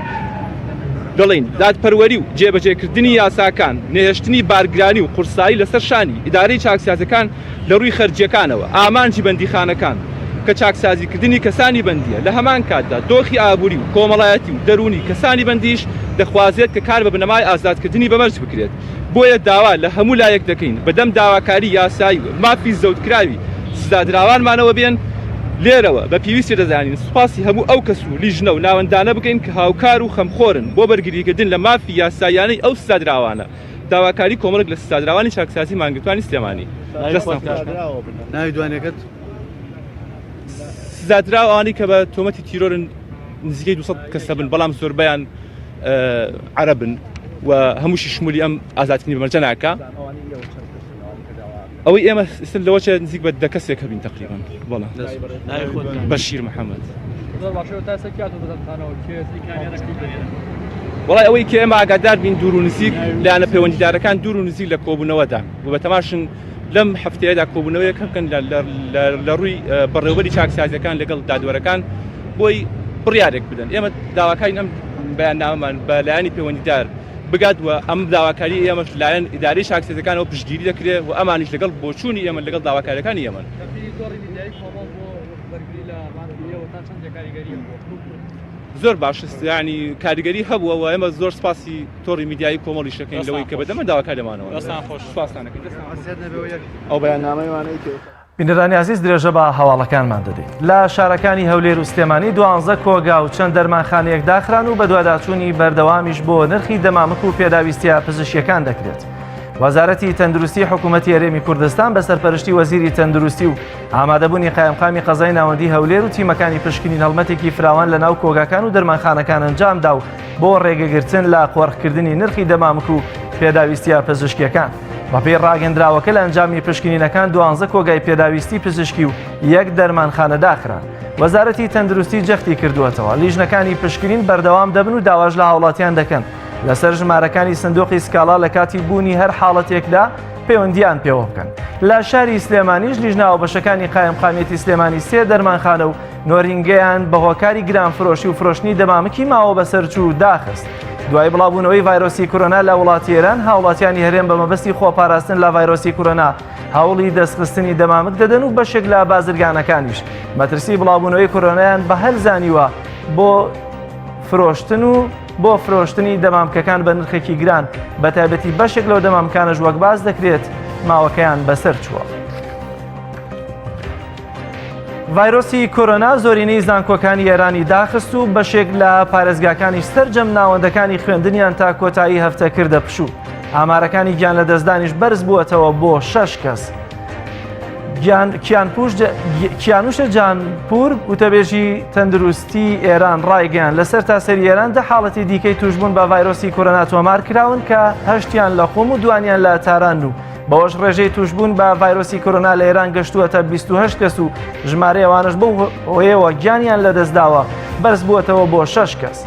دەڵێین دادپەروەری و جێبەجێکردنی یاساکان، نەهێشتنی بارگرانی و قورسایی لەسەر شانی ئیدارەی چاکسازیەکان لە ڕووی خەرجیەکانەوە، ئامانجی بەندیخانەکان کە چاکسازیکردنی کەسانی بەندیە، لە هەمان کاتدا دۆخی ئابوری و کۆمەڵایەتی و دەروونی کەسانی بەندیش دەخوازێت کە کار بە بنەمای ئازادکردنی بە مەرج بکرێت. بۆیە داوا لە هەموو لایەک دەکەین بەدەم داواکاری یاسایی و مافی زەوتکراوی سزادراوانمانەوە بێن، لێرەوە بە پێویستی دەزانین سوپاسی هەموو ئەو کەس و لیژنە و ناوەندانە بکەین کە هاوکار و خەمخۆرن بۆ بەرگریکردن لە مافی یاساییانەی ئەو سزادراوانە. داواکاری کۆمەڵێک لە سزادراوانی چاکسازی مانگرتوانی سلێمانی. دەستتان خۆش بێت. ناوی دوانەکەت؟ سزادراو ئەوانەی کە بە تۆمەتی تیرۆرن نزیکەی 200 کەس هەبن بەڵام زۆربەیان عەرەبن و هەمووشی شمولی ئەم ئازادکردنی بەمەرجە ناکا ئەوەی ئێمە ئێستا لەوە چێ نزیک بە دە کەسێک هەبین تقریبا بەڵێ بەشیر محەممەد وڵای ئەوەی کە ئێمە ئاگادار بین دوور و نزیک لایەنە پەیوەندیدارەکان دوور و نزیک لە کۆبوونەوەدان و بە تەماشن لەم هەفتەیەدا کۆبوونەوەیەک هەبکەن لە ڕووی بەڕێوبەری چاکسازیەکان لەگەڵ دادوەرەکان بۆی بڕیارێک بدەن ئێمە داواکارین ئەم بەیاننامەمان بە لایەنی پەیوەندیدار بگات و ئەم داواکاری ئێمەش لایەن ئیدارەی چاکسازیەکانەوە پشتگیری دەکرێت و ئەمانیش لەگەڵ بۆچوونی ئێمە لەگەڵ داواکاریەکانی ئێمەن. زۆر باش ینی کاریگەری هەبووە و ئێمە زۆر سپاسی تۆڕی میدیایی کۆمەڵیش دەکەین لەوەی کە بەدەمە داواکاریمانەوە. سپاستان دەکەین. ئەو بەیاننامەی وانەی کە بینەرانی ئازیز درێژە بە هەواڵەکانمان دەدەین. لە شارەکانی هەولێر و سلێمانی دوانزە کۆگا و چەند دەرمانخانەیەک داخران و بەدواداچوونی بەردەوامیش بۆ نرخی دەمامک و پێداویستیە پزیشکیەکان دەکرێت. وەزارەتی تەندروستی حکوومەتی هەرێمی کوردستان بە سەرپەرشتی وەزیری تەندروستی و ئامادەبوونی قایمقامی قەزای ناوەندی هەولێر و تیمەکانی پشکنین هەڵمەتێکی فراوان لە ناو کۆگاکان و دەرمانخانەکان ئەنجامدا و بۆ ڕێگەگرتن لە قۆرخکردنی نرخی دەمامک و پێداویستیە پزیشکیەکان. بەپێی ڕاگەندراوەکە لە ئەنجامی پشکنینەکان دوانزە کۆگای پێداویستی پزیشکی و یەک دەرمانخانە داخران. وەزارەتی تەندروستی جەختی کردووەتەوە لیژنەکانی پشکنین بەردەوام دەبن و داواش لە هاوڵاتیان دەکەن لەسەر ژمارەکانی سندوقی سکاڵا لە کاتی بوونی هەر حاڵەتێکدا پەیوەندیان پێوە بکەن. لە شاری سلێمانیش لیژنە هاوبەشەکانی قایمقامیەتی سلێمانی سێ دەرمانخانە و نۆرینگەیان بە هۆکاری گرانفرۆشی و فرۆشتنی دەمامکی ماوە بەسەرچوو داخست. دوای بڵاوبوونەوەی ڤایرۆسی کۆرۆنا لە وڵاتی ئێران، هاوڵاتیانی هەرێم بە مەبەستی خۆپاراستن لە ڤایرۆسی کۆرۆنا هەوڵی دەستخستنی دەمامک دەدەن و بەشێک لە بازرگانەکانیش مەترسی بڵاوبوونەوەی کۆرۆنایان بە هەل زانیوە بۆ فرۆشتن و بۆ فرۆشتنی دەمامکەکان بە نرخێکی گران بە تایبەتی بەشێک لەو دەمامکانەش وەک باس دەکرێت ماوەکەیان بەسەر چووە. ڤایرۆسی کۆرۆنا زۆرینەی زانکۆکانی ئێرانی داخست و بەشێک لە پارێزگاکانی سەرجەم ناوەندەکانی خوێندنیان تا کۆتایی هەفتە کردە پشوو. ئامارەکانی گیان لەدەستدانیش بەرز بووەتەوە بۆ شەش کەس. کیانوشە جانپور وتەبێژی تەندروستی ئێران ڕایگەیان لە سەرتاسەری ئێران دە حاڵەتی دیکەی توشبوون بە ڤایرۆسی کۆرۆنا تۆمار کراون کە هەشتیان لە قوم و دوانیان لە تاران و بەوەش ڕێژەی توشبوون بە ڤایرۆسی کۆرۆنا لە ئێران گەشتووەتە 28 کەس و ژمارەی ئەوانەش بەو هۆیەوە گیانیان لەدەستداوە بەرز بووەتەوە بۆ شەش کەس.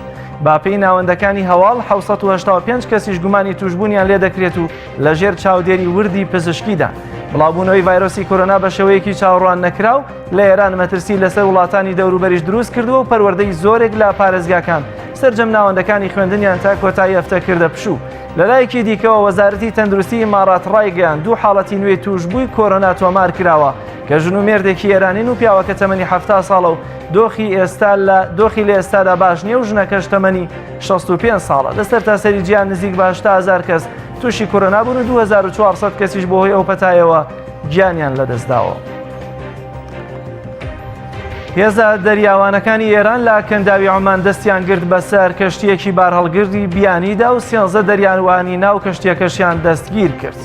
باپێی ناوەندەکانی هەواڵ 1970 کەسیش گومانی توشبوونیان لێدەکرێت و لەژێر چاودێری وردی پزیشکیدا. بڵاوبوونەوەی ڤایرۆسی کۆرۆنا بە شێوەیەکی چاوەڕوان نەکراو لە ئێران مەترسی لەسەر وڵاتانی دەوروبەریش دروست کردووە و پەروەردەی زۆرێک لە پارێزگاکان سەرجەم ناوەندەکانی خوێندنیان تا کۆتایی هەفتە کردە پشوو. لەلایەکی دیکەوە وەزارەتی تەندروستی ئیمارات ڕایگەیاند دوو حاڵەتی نوێی تووشبووی کۆرۆنا تۆمار کراوە کە ژن و مێردێکی ئێرانین و پیاوەکە تەمەنی 70 ساڵە و دۆخی ئێستا لە دۆخی لە ئێستادا باش نییە و ژنەکەش تەمەنی 65 ساڵە لە سەرتاسەری جیهان نزیک بە 80 هەزار کەس تووشی کۆرۆنا بوون و 2400 کەسیش بەهۆی ئەو پەتایەوە گیانیان لەدەستداوە. هێزە دەریاوانەکانی ئێران لە کەنداوی عومان دەستیان گرت بەسەر کەشتییەکی بارهەڵگری بیانیدا و سێنزە دەریاوانی ناو کەشتییەکەشیان دەستگیر کرد.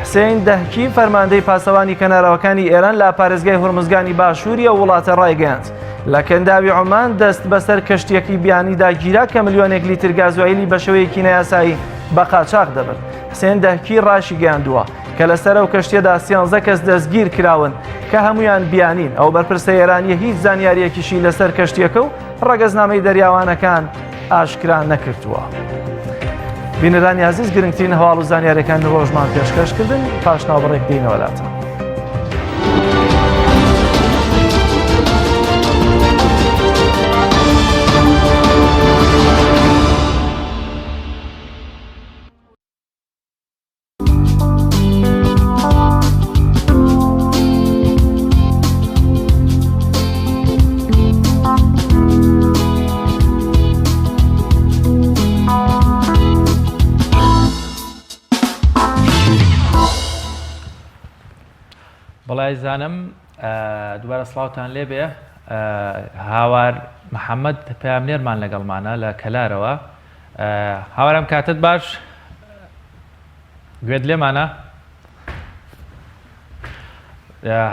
حسین دەهکی فەرماندەی پاسەوانی کەناراوەکانی ئێران لە پارێزگای هورمزگانی باشووری ئەو وڵاتە ڕایگەیاند لە کەنداوی عومان دەست بەسەر کەشتییەکی بیانیدا گیرا کە ملیۆنێک لیتر گازوایلی بە شێوەیەکی نایاسایی بە قاچاخ دەبرد. حسێن دەهکی ڕاشیگەیاندووە کە لەسەر ئەو کەشتیەدا سیانزە کەس دەستگیر کراون کە هەمویان بیانین ئەو بەرپرسە ئێرانیە هیچ زانیاریەکیشی لەسەر کەشتیەکە و ڕەگەزنامەی دەریاوانەکان ئاشکرا نەکردووە. بینەرانی ئازیز گرنگترین هەواڵ و زانیاریەکانی ڕۆژمان پێشکەش کردن پاش ناوبڕێک دێینەوە لاتان. بەڵێ ئازیزانم دووبارە سڵاوتان لێبێ هاوار محەممەد پەیامنێرمان لەگەڵمانە لە کەلارەوە هاوارم کاتت باش گوێت لێمانە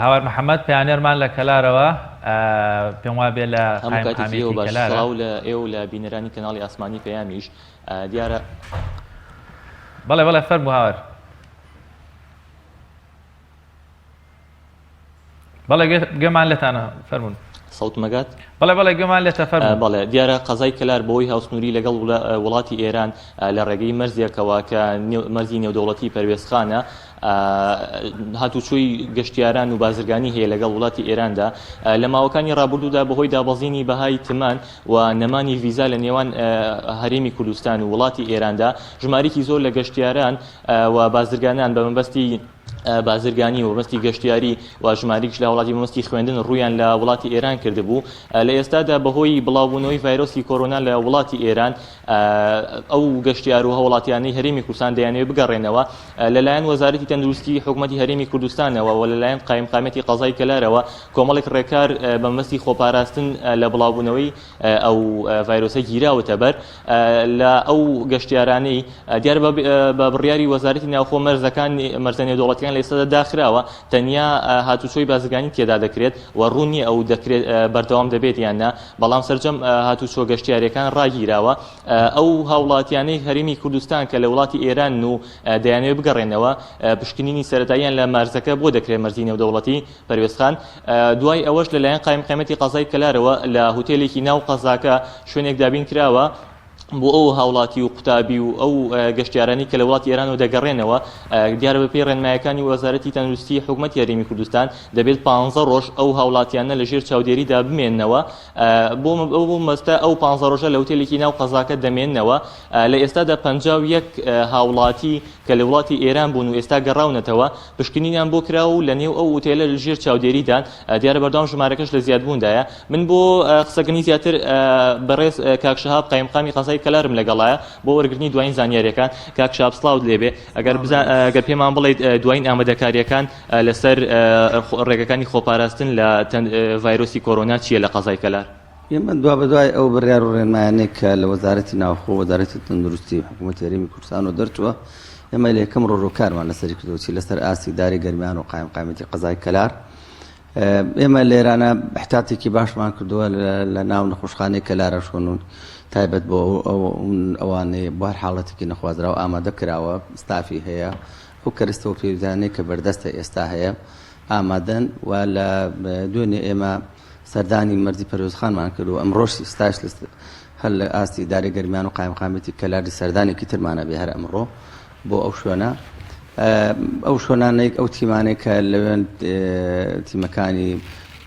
هاوار محەممەد پەیانێرمان لە کەلارەوە پێم وابێ لە هەموو کاتێکی ئێوە باش سڵاو لە ئێوە لە بینەرانی کەناڵی ئاسمانی پەیامیش دیارە بەڵێ بەڵێ فەرموو هاوار بەڵێ گوێمان لێتانە فەرمونون سەوتمەگات بەڵێ بەڵێ گوێمان لێتە فەرموون بەڵێ دیارە قەزای کەلار بەهۆی هاوسنووری لەگەڵ وڵاتی ئێران لە ڕێگەی مەرزێکەوە کە مەرزی نێودەوڵەتی پەروێزخانە هاتوچۆی گەشتیاران و بازرگانی هەیە لەگەڵ وڵاتی ئێراندا لە ماوەکانی ڕابردوودا بەهۆی دابەزینی بەهای تمان و نەمانی ڤیزا لە نێوان هەرێمی کوردستان و وڵاتی ئێراندا ژمارێکی زۆر لە گەشتیاران و بازرگانان بە مەبەستی بازرگانی و مەبەستی گەشتیاری و ژمارەیەکیش لە هاوڵاتی مەبەستی خوێندن ڕوویان لە وڵاتی ئێران کردبوو لە ئێستادا بەهۆی بڵاوبوونەوەی ڤایرۆسی کۆرۆنا لە وڵاتی ئێران ئەو گەشتیار و هاوڵاتیانەی هەرێمی کوردستان دەیانەوێت بگەڕێنەوە لەلایەن وەزارەتی تەندروستی حکوومەتی هەرێمی کوردستانەوە و لەلایەن قایمقامیەتی قەزای کەلارەوە کۆمەڵێک ڕێکار بە مەبەستی خۆپاراستن لە بڵاوبوونەوەی ئەو ڤایرۆسە گیراوەتە بەر لە ئەو گەشتیارانەی دیار بە بڕیاری وەزارەتی ناوخۆ مەرزەکان مەرزە نێودەوڵەتیان لە ئێستادا داخراوە تەنیا هاتوچۆی بازرگانی تێدا دەکرێت و ڕوون نییە ئەو دەکرێت بەردەوام دەبێت یان نا بەڵام سەرجەم هاتوچۆ گەشتیارەکان ڕاگیراوە ئەو هاوڵاتیانەی هەرێمی کوردستان کە لە وڵاتی ئێران و دەیانەوێت بگەڕێنەوە پشکنینی سەرەتاییان لە مەرزەکە بۆ دەکرێت مەرزی نێودەوڵەتی پەروێزخان دوای ئەوەش لەلایەن قایمقامیەتی قەزای کەلارەوە لە هوتێلێکی ناو قەزاکە شوێنێک دابین کراوە بۆ ئەو هاوڵاتی و قوتابی و ئەو گەشتیارانی کە لە وڵاتی ئێرانەوە دەگەڕێنەوە دیارە بەپێی ڕێنمایەکانی وەزارەتی تەندروستی حکومەتی هەرێمی کوردستان دەبێت پ ڕۆژ ئەو هاوڵاتیانە لە ژێر چاودێریدا بمێنەوە بۆ ئەو مەبەستە ئەو پ ڕۆژە لە هوتێلێکی ناو قەزاکە دەمێنەوە لە ئێستادا 51 هاوڵاتی کە لە وڵاتی ئێران بوون و ئێستا گەڕاونەتەوە پشکنینیان بۆ کراوە و لە نێو ئەو ئوتێلە لە ژێر چاودێریدان، دیارە بەردەوام ژمارەکەش لە زیادبووندایە. من بۆ قسەکردنی زیاتر بەڕێز کاک شەهاب قایمقامی قەزای کەلارم لەگەڵایە بۆ وەرگرتنی دوایین زانیاریەکان. کاک شەهاب سڵاوت لێبێ، ئەگەر بزان ئەگەر پێمان بڵێیت دوایین ئامادەکاریەکان لەسەر ڕێگەکانی خۆپاراستن لە ڤایرۆسی کۆرۆنا چییە لە قەزای کەلار؟ ئێمە دوابەدوای ئەو بڕیار و ڕێنمایانەی کە لە وەزارەتی ناوخۆ و وەزارەتی تەندروستی و حکوومەتی هەرێمی کوردستانەوە دەرچووە، ئێمە لە یەکەم ڕۆژەوە کارمان لەسەری کردووە چی لەسەر ئاستی ئیدارەی گەرمیان و قایمقامیەتی قەزای کەلار. ئێمە لێرانە احتیاطێکی باشمان کردووە لە ناو نەخۆشخانەی کەلارە شۆن و تایبەت بۆ ئەوانەی بۆ هەر حاڵەتێکی نەخوازراو ئامادە کراوە، ستافی هەیە، ئەو کەرستە و پێویستانەی کە بەردەستە ئێستا هەیە ئامادەن و لە دوێنێ ئێمە سەردانی مەرزی پەروێزخانمان کرد و ئەمڕۆش ئیستاش هەر لە ئاستی ئیدارەی گەرمیان و قایمقامیەتی کەلاری سەردانێکی ترمان ئەبێ هەر ئەمڕۆ بۆ ئەو شوێنە ئەو شوێنانەی ئەو تیمانەی کە لەوێن تیمەکانی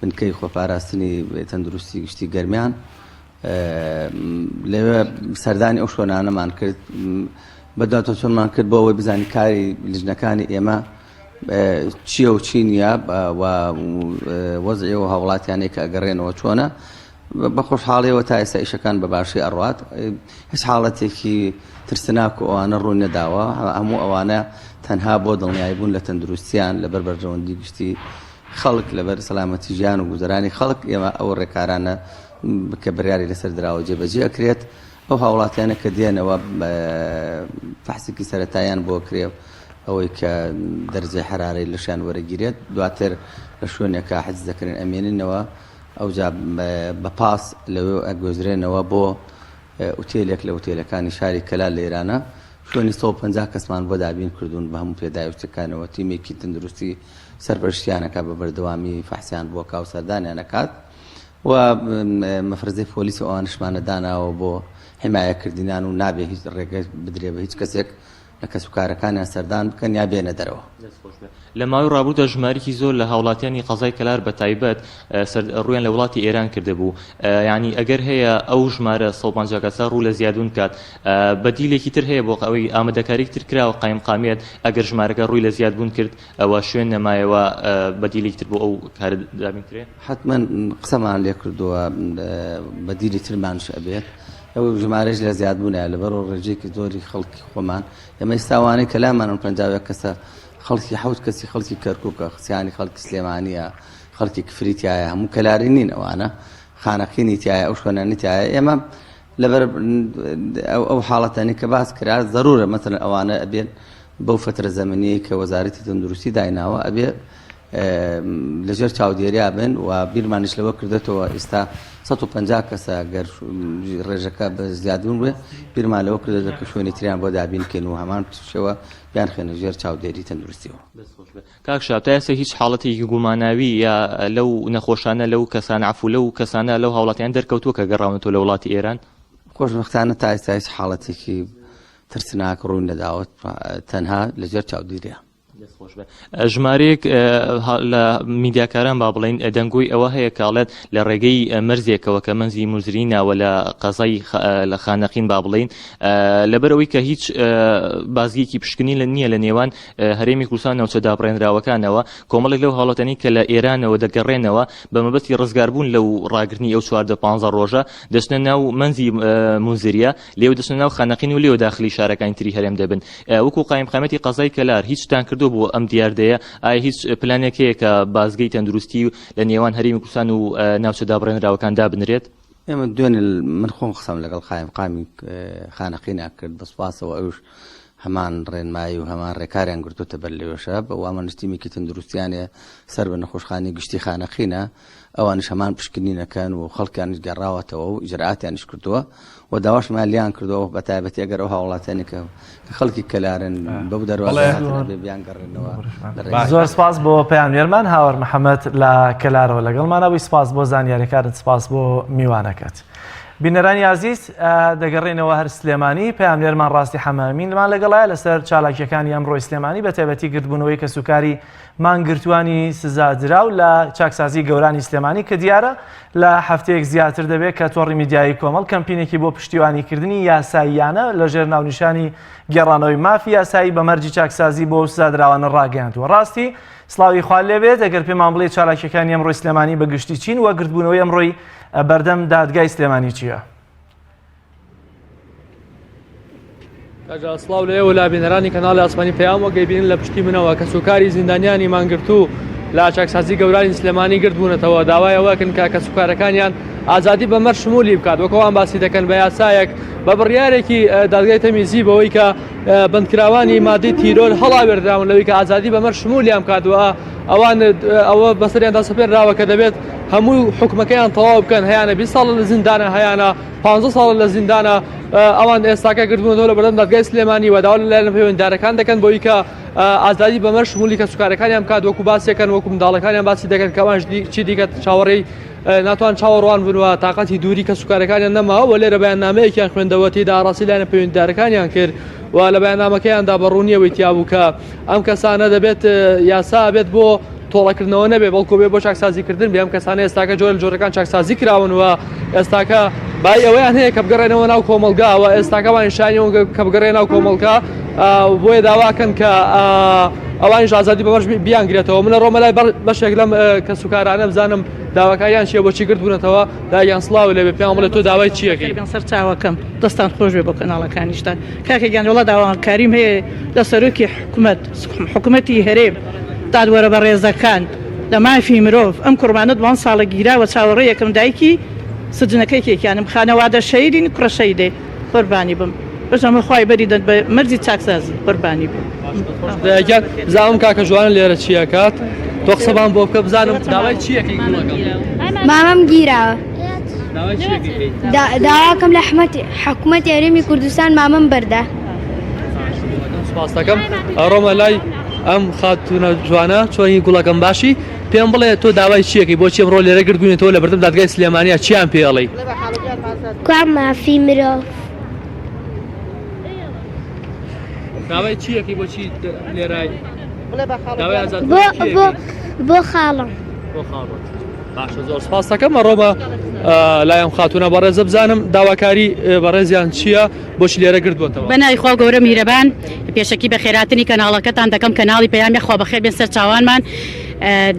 بنکەی خۆپاراستنی تەندروستی گشتی گەرمیان لەوێ سەردانی ئەو شوێنانەمان کرد بەدواتۆچۆنمان کرد بۆ ئەوەی بزانین کاری لیژنەکانی ئێمە چییە و چی نییە و وەزعی ئەو هاوڵاتیانەی کە ئەگەڕێنەوە چۆنە بە خۆشحاڵیەوە تا ئێستا ئیشەکان بە باشی ئەڕوات هیچ حاڵەتێکی ترسناک و ئەوانە ڕووی نەداوە هەموو ئەوانە تەنها بۆ دڵنیایی بوون لە تەندروستیان لەبەر بەرژەوەندی گشتی خەڵک لەبەر سەلامەتی ژیان و گوزەرانی خەڵک ئێمە ئەو ڕێکارانە کە بڕیاری لەسەر دراوە جێبەجێ ئەکرێت ئەو هاوڵاتیانە کە دێنەوە فەحسێکی سەرەتاییان بۆ کرێ ئەوەی کە دەرجەی حەرارەی لەشیان وەرەگیرێت دواتر لە شوێنێکا حجز دەکرێن ئەمێننەوە ئەوجا بە پاس لەوێ ئەگوێزرێنەوە بۆ ئوتێلێک لە ئوتێلەکانی شاری کەلار لە ئێرانە شوێنی 150 کەسمان بۆ دابین کردوون بە هەموو پێداویستەکانەوە تیمێکی تەندروستی سەرپەرشتیانەکە بە بەردەوامی فەحسیان بۆ کا و سەردانیانەکات و مەفرەزەی پۆلیس و ئەوانشمانە داناوە بۆ حمایەکردنیان و نابێ هیچ ڕێگە بدرێ بە هیچ کەسێک لە کەسوکارەکانیان سەردان بکەن یا بێنە دەرەوە. دەست خۆش بێ. لە ماوەی ڕابروودا ژمارێکی زۆر لە هاوڵاتیانی قەزای کەلار بە تایبەت سەر ڕوویان لە وڵاتی ئێران کردبوو یانی ئەگەر هەیە ئەو ژمارە 150 کەسە ڕوو لە زیادبوون بکات بەدیلێکی تر هەیە بۆ ئەوەی ئامادەکاریی تر کراوە قایمقامیەت ئەگەر ژمارەکە ڕووی لە زیادبوون کرد ئەوە شوێن نەمایەوە بەدیلێکی تر بۆ ئەو کارە دابین کرێ؟ حەتمەن قسەمان لێ کردووە بەدیلی ترمانش ئەبێت. ئەو ژمارەیش لە زیادبوونایە لەبەر ڕێژەیەکی زۆری خەڵکی خۆمان ئێمە ئێستا ئەوانەی کە لامانن 51 کەسە خەڵکی حەوت کەسی خەڵکی کەرکووکە سیانی خەڵکی سلێمانییە خەڵکی کفری تایە هەموو کەلاری نین ئەوانە خانەقینی تایە ئەو شوێنانی تایە ئێمە لەبەر ئەو حاڵەتانی کە باس کرا زەرورە مەسەلەن ئەوانە ئەبێت بەو فترە زەمنیەی کە وەزارەتی تەندروستی دایناوە ئەبێ لەژێر چاودێریا بن و بیرمانیش لەوە کردێتەوە ئێستا 150 کەسە گەر ڕێژەکە بە زیادبوون بێ بیرمان لەوە کردێتەوە کە شوێنی تریان بۆ دابین بکەین و هەمان شێوە بیان خێنە ژێر چاودێری تەندروستیەوە. کاک شا تا ئێستا هیچ حاڵەتێکی گوماناوی یا لەو نەخۆشانە لەو کەسانە عەفو لەو کەسانە لەو هاوڵاتیان دەرکەوتووە کە گەڕاونەتەوە لە وڵاتی ئێران؟ خۆشبەختانە تا ئێستا هیچ حاڵەتێکی ترسناک ڕووی نەداوە تەنها لەژێر چاودێریە. دەست خۆش بێ. ژمارەیەک لە میدیاکاران با بڵین دەنگۆی ئەوە هەیە کاڵێت لە ڕێگەی مەرزێکەوە کە مەنزی موزری ناوە لە قەزای لە خانەقین با بڵین لەبەرەوەی کە هیچ بازگێکی پشکنی لە نییە لە نێوان هەرێمی کوردستان ناوچە دابڕێنراوەکانەوە کۆمەڵێک لەو هاوڵاتیانەی کە لە ئێرانەوە دەگەڕێنەوە بە مەبەستی ڕزگاربوون لەو ڕاگرتنی ئەو 14 15 ڕۆژە دەچنە ناو مەنزی مونزریە لێو دەچنە ناو خانەقین و لێو داخلی شارەکانی تری هەرێم دەبن وەکو قایمقامیەتی قەزای کەلار هیچتان کردو بۆ ئەم دیاردەیە ئایا هیچ پلانێک هەیە کە بازگەی تەندروستی لە نێوان هەرێمی کوردستان و ناوچە دابڕێنراوەکان دابنرێت؟ ئێمە دوێنێ من خۆم قسەم لەگەڵ قایمقامی خانەقینا کرد بە سوپاسەوە ئەوش هەمان ڕێنمایی و هەمان ڕێکاریان گرتوتە بەر لەوێشە بە وامەنش تیمێکی تەندروستیانێ سەر بە نەخۆشخانەی گشتی خانەقینە ئەوانش هەمان پشکنینەکەن و خەڵکیانش گەڕاوەتەوە و ئیجرئاتیانش کردووە و داواشمان لیان کردووە بە تایبەتی ئەگەر ئەو هاوڵاتیانی کە خەڵکی کەلارن بەو دەروازە هاتنە بیان گەڕێنەوە. زۆر سپاس بۆ پەیامنێرمان هاوار محەممەد لە کەلارەوە لەگەڵمانە بووی سپاس بۆ زانیاریەکانت سپاس بۆ میوانەکەت. بینەرانی ئازیز دەگەڕێنەوە هەر سلێمانی پەیامنێرمان ڕاستی حەمامینمان لەگەڵایە لەسەر چالاکیەکانی ئەمڕۆی سلێمانی بە تایبەتی گردبوونەوەی کەسوکاری مانگرتووانی سزادراو لە چاکسازی گەورانی سلێمانی کە دیارە لە هەفتەیەک زیاتر دەبێت کە تۆڕی میدیایی کۆمەڵ کەمپینێکی بۆ پشتیوانیکردنی یاساییانە لە ژێر ناونیشانی گێڕانەوەی مافی یاسایی بە مەرجی چاکسازی بۆ سزادراوانە ڕاگەیاندووە. ڕاستی سڵاوی خوا لێبێت ئەگەر پێمان بڵێ چالاکیەکانی ئەمڕۆی سلێمانی بە گشتی چین وە گردبوونەوەی ئەمڕۆی بەردەم دادگای سلێمانی چییە؟ کاک سڵاو لە ئێوە لە بینەرانی کەناڵی ئاسمانی پەیام وەک دەیبینن لە پشتی منەوە کەسوکاری زیندانیانی مانگرتوو لە چاکسازی گەورانی سلێمانی گردبوونەتەوە داوای ئەوەکن کە کەسوکارەکانیان ئازادی بە مەرج شمولی بکات وەکەوان باسی دەکەن بە یاسایەک بە بڕیارێکی دادگای تەمیزی بەوەی کە بەندکراوانی مادەی تیرۆر هەڵاوێردراون لەوەی کە ئازادی بە مەرج شمولیان بکات و ئەوان ئەوە بەسەریاندا سەپێنراوە کە دەبێت هەموو حکومەکەیان تەواو بکەن هەیانە 20 ساڵ لە زیندانە هەیانە 15 ساڵ لە زیندانە ئەوان ئێستاکە گردبوونەوە لە بەردەم دادگای سلێمانی و داوا لە لایەنە پەیوەندیدارەکان دەکەن بۆی کە ئازادی بە مەرج شمولی کەسوکارەکانیان بکات وەکو باسیەکەن وەکو منداڵەکانیان باسی دەکەن کە ئەوان چی دیکە چاوەڕێی ناتوان چاوەڕوان بن و تاقەتی دووری کەسوکارەکانیان نەماوە و لێرە بەیاننامەیەکیان خوێندەوە تێیدا ئاڕاستەی لایەنە پەیوەندیدارەکانیان کرد و لە بەیاننامەکەیاندا بە ڕوونیەوەی تیابوو کە ئەم کەسانە دەبێت یاسا بێت بۆ تۆڵەکردنەوە نەبێ بەڵکو بێ بۆ چاکسازیکردن بێ ئەم کەسانە ئێستاکە جۆرە جۆرەکان چاکسازی کراون و ئێستاکە بای ئەوەیان هەیە کە بگەڕێنەوە ناو کۆمەڵگا و ئێستاکە وان شانی کە بگەڕێ ناو کۆمەڵگا بۆیە داواکەن کە ئەوانیش ئازادی بەمەش بیانگرێتەوە منە ڕۆمە لای بەشێک لەم کەسوکارانە بزانم داواکاریان چیە بۆچی گرد بوونەتەوە دایان سڵاو لێ بێ پێیان بڵێ تۆ داوای چیەکەی سەر چاوەکەم دەستان خۆش بێ بۆ کەناڵەکانیشتان کاکە گیان وەڵا داواکاریم هەیە لە سەرۆکی حکومەت حکومەتی هەرێم دادوەرە بەڕێزەکان لە مافی مرۆڤ ئەم کوڕمانە دوان ساڵە گیراوە چاوەڕێیەکەم دایکی سجنەکەی کێکیانم خانەوادە شەیدین کوڕە شەیدێ قوربانی بم بەس ئەمە خوای بەری دەن بە مەرجی چاکسازی قوربانی بم. دایکیان بزانم کاکە جوانە لێرە چی ئەکات تۆ قسەمان بۆ بکە بزانم داوای چی ئەکەی گوڵەکەم مامەم گیراوە داوای چی ئەکەی داواکەم لە حکومەتی هەرێمی کوردستان مامەم بەردە سپاس دەکەم ئەڕۆمە لای ئەم خاتونە جوانە چۆنی گوڵەکەم باشی پێم بڵێ تۆ داوای چیەکەی بۆچی ئەمڕۆ لێرە گردبووینەتەوە لە بەردەم دادگای سلێمانیا چیان پێ ئەڵێی؟ کوا مافی مرۆڤ؟ داوای چیەکەی بۆچی لێرای داوای ئازاد بۆ بۆ بۆ خاڵم بۆ خاڵت باشە زۆر سپاس دەکەم ئەڕۆمە لای ئەم خاتونە بەڕێزە بزانم داواکاری بەڕێزیان چییە بۆچی لێرە گردبووتەوە؟ بەناوی خوا گەورە میهرەبان پێشەکی بەخێراتنی کەناڵەکەتان دەکەم کەناڵی پەیام یاخوا بەخێر بێن سەر چاوانمان.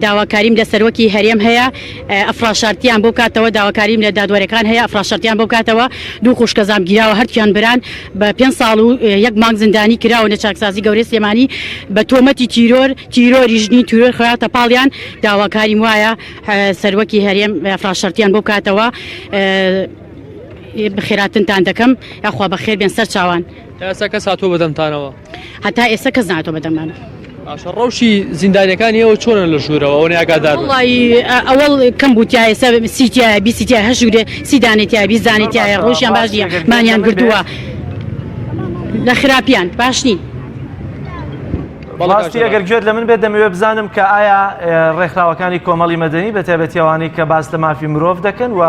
داواکاریم لە سەرۆکی هەرێم هەیە ئەفراشارتیان بۆ بکاتەوە داواکاریم لە دادوەرەکان هەیە ئەفراشارتیان بۆ بکاتەوە دوو خوشکەزام گیراوە هەردووکیان بران بە پێنج ساڵ و یەک مانگ زیندانی کراون لە چاکسازی گەورەی سلێمانی بە تۆمەتی تیرۆر تیرۆری ژنی تیرۆر خراوەتە پاڵیان داواکاریم وایە سەرۆکی هەرێم ئەفراشارتیان بۆ بکاتەوە بەخێراتنتان دەکەم یاخوا بەخێر بێن سەر چاوان. تا ئێستا کەس هاتووە بەدەمتانەوە؟ هەتا ئێستا کەس ناتوە بەدەمانەوە. باشە ڕەوشی زیندانیەکانی ئێوە چۆنە لە ژوورەوە ئەوەنەی ئاگادار بن؟ وەڵایی ئەوەڵ کەم بوو تیایە ئێستا سی تیایە بیستی تیایە هەر ژوورێ سی دانەی تیایە 20 دانەی تیایە ڕەوشیان باش نییە مانیان گرتووە لە خراپیان باش نین. ڕاستی ئەگەر گوێت لە من بێت دەمەوێت بزانم کە ئایا ڕێکخراوەکانی کۆمەڵی مەدەنی بە تایبەتی ئەوانەی کە باس لە مافی مرۆڤ دەکەن و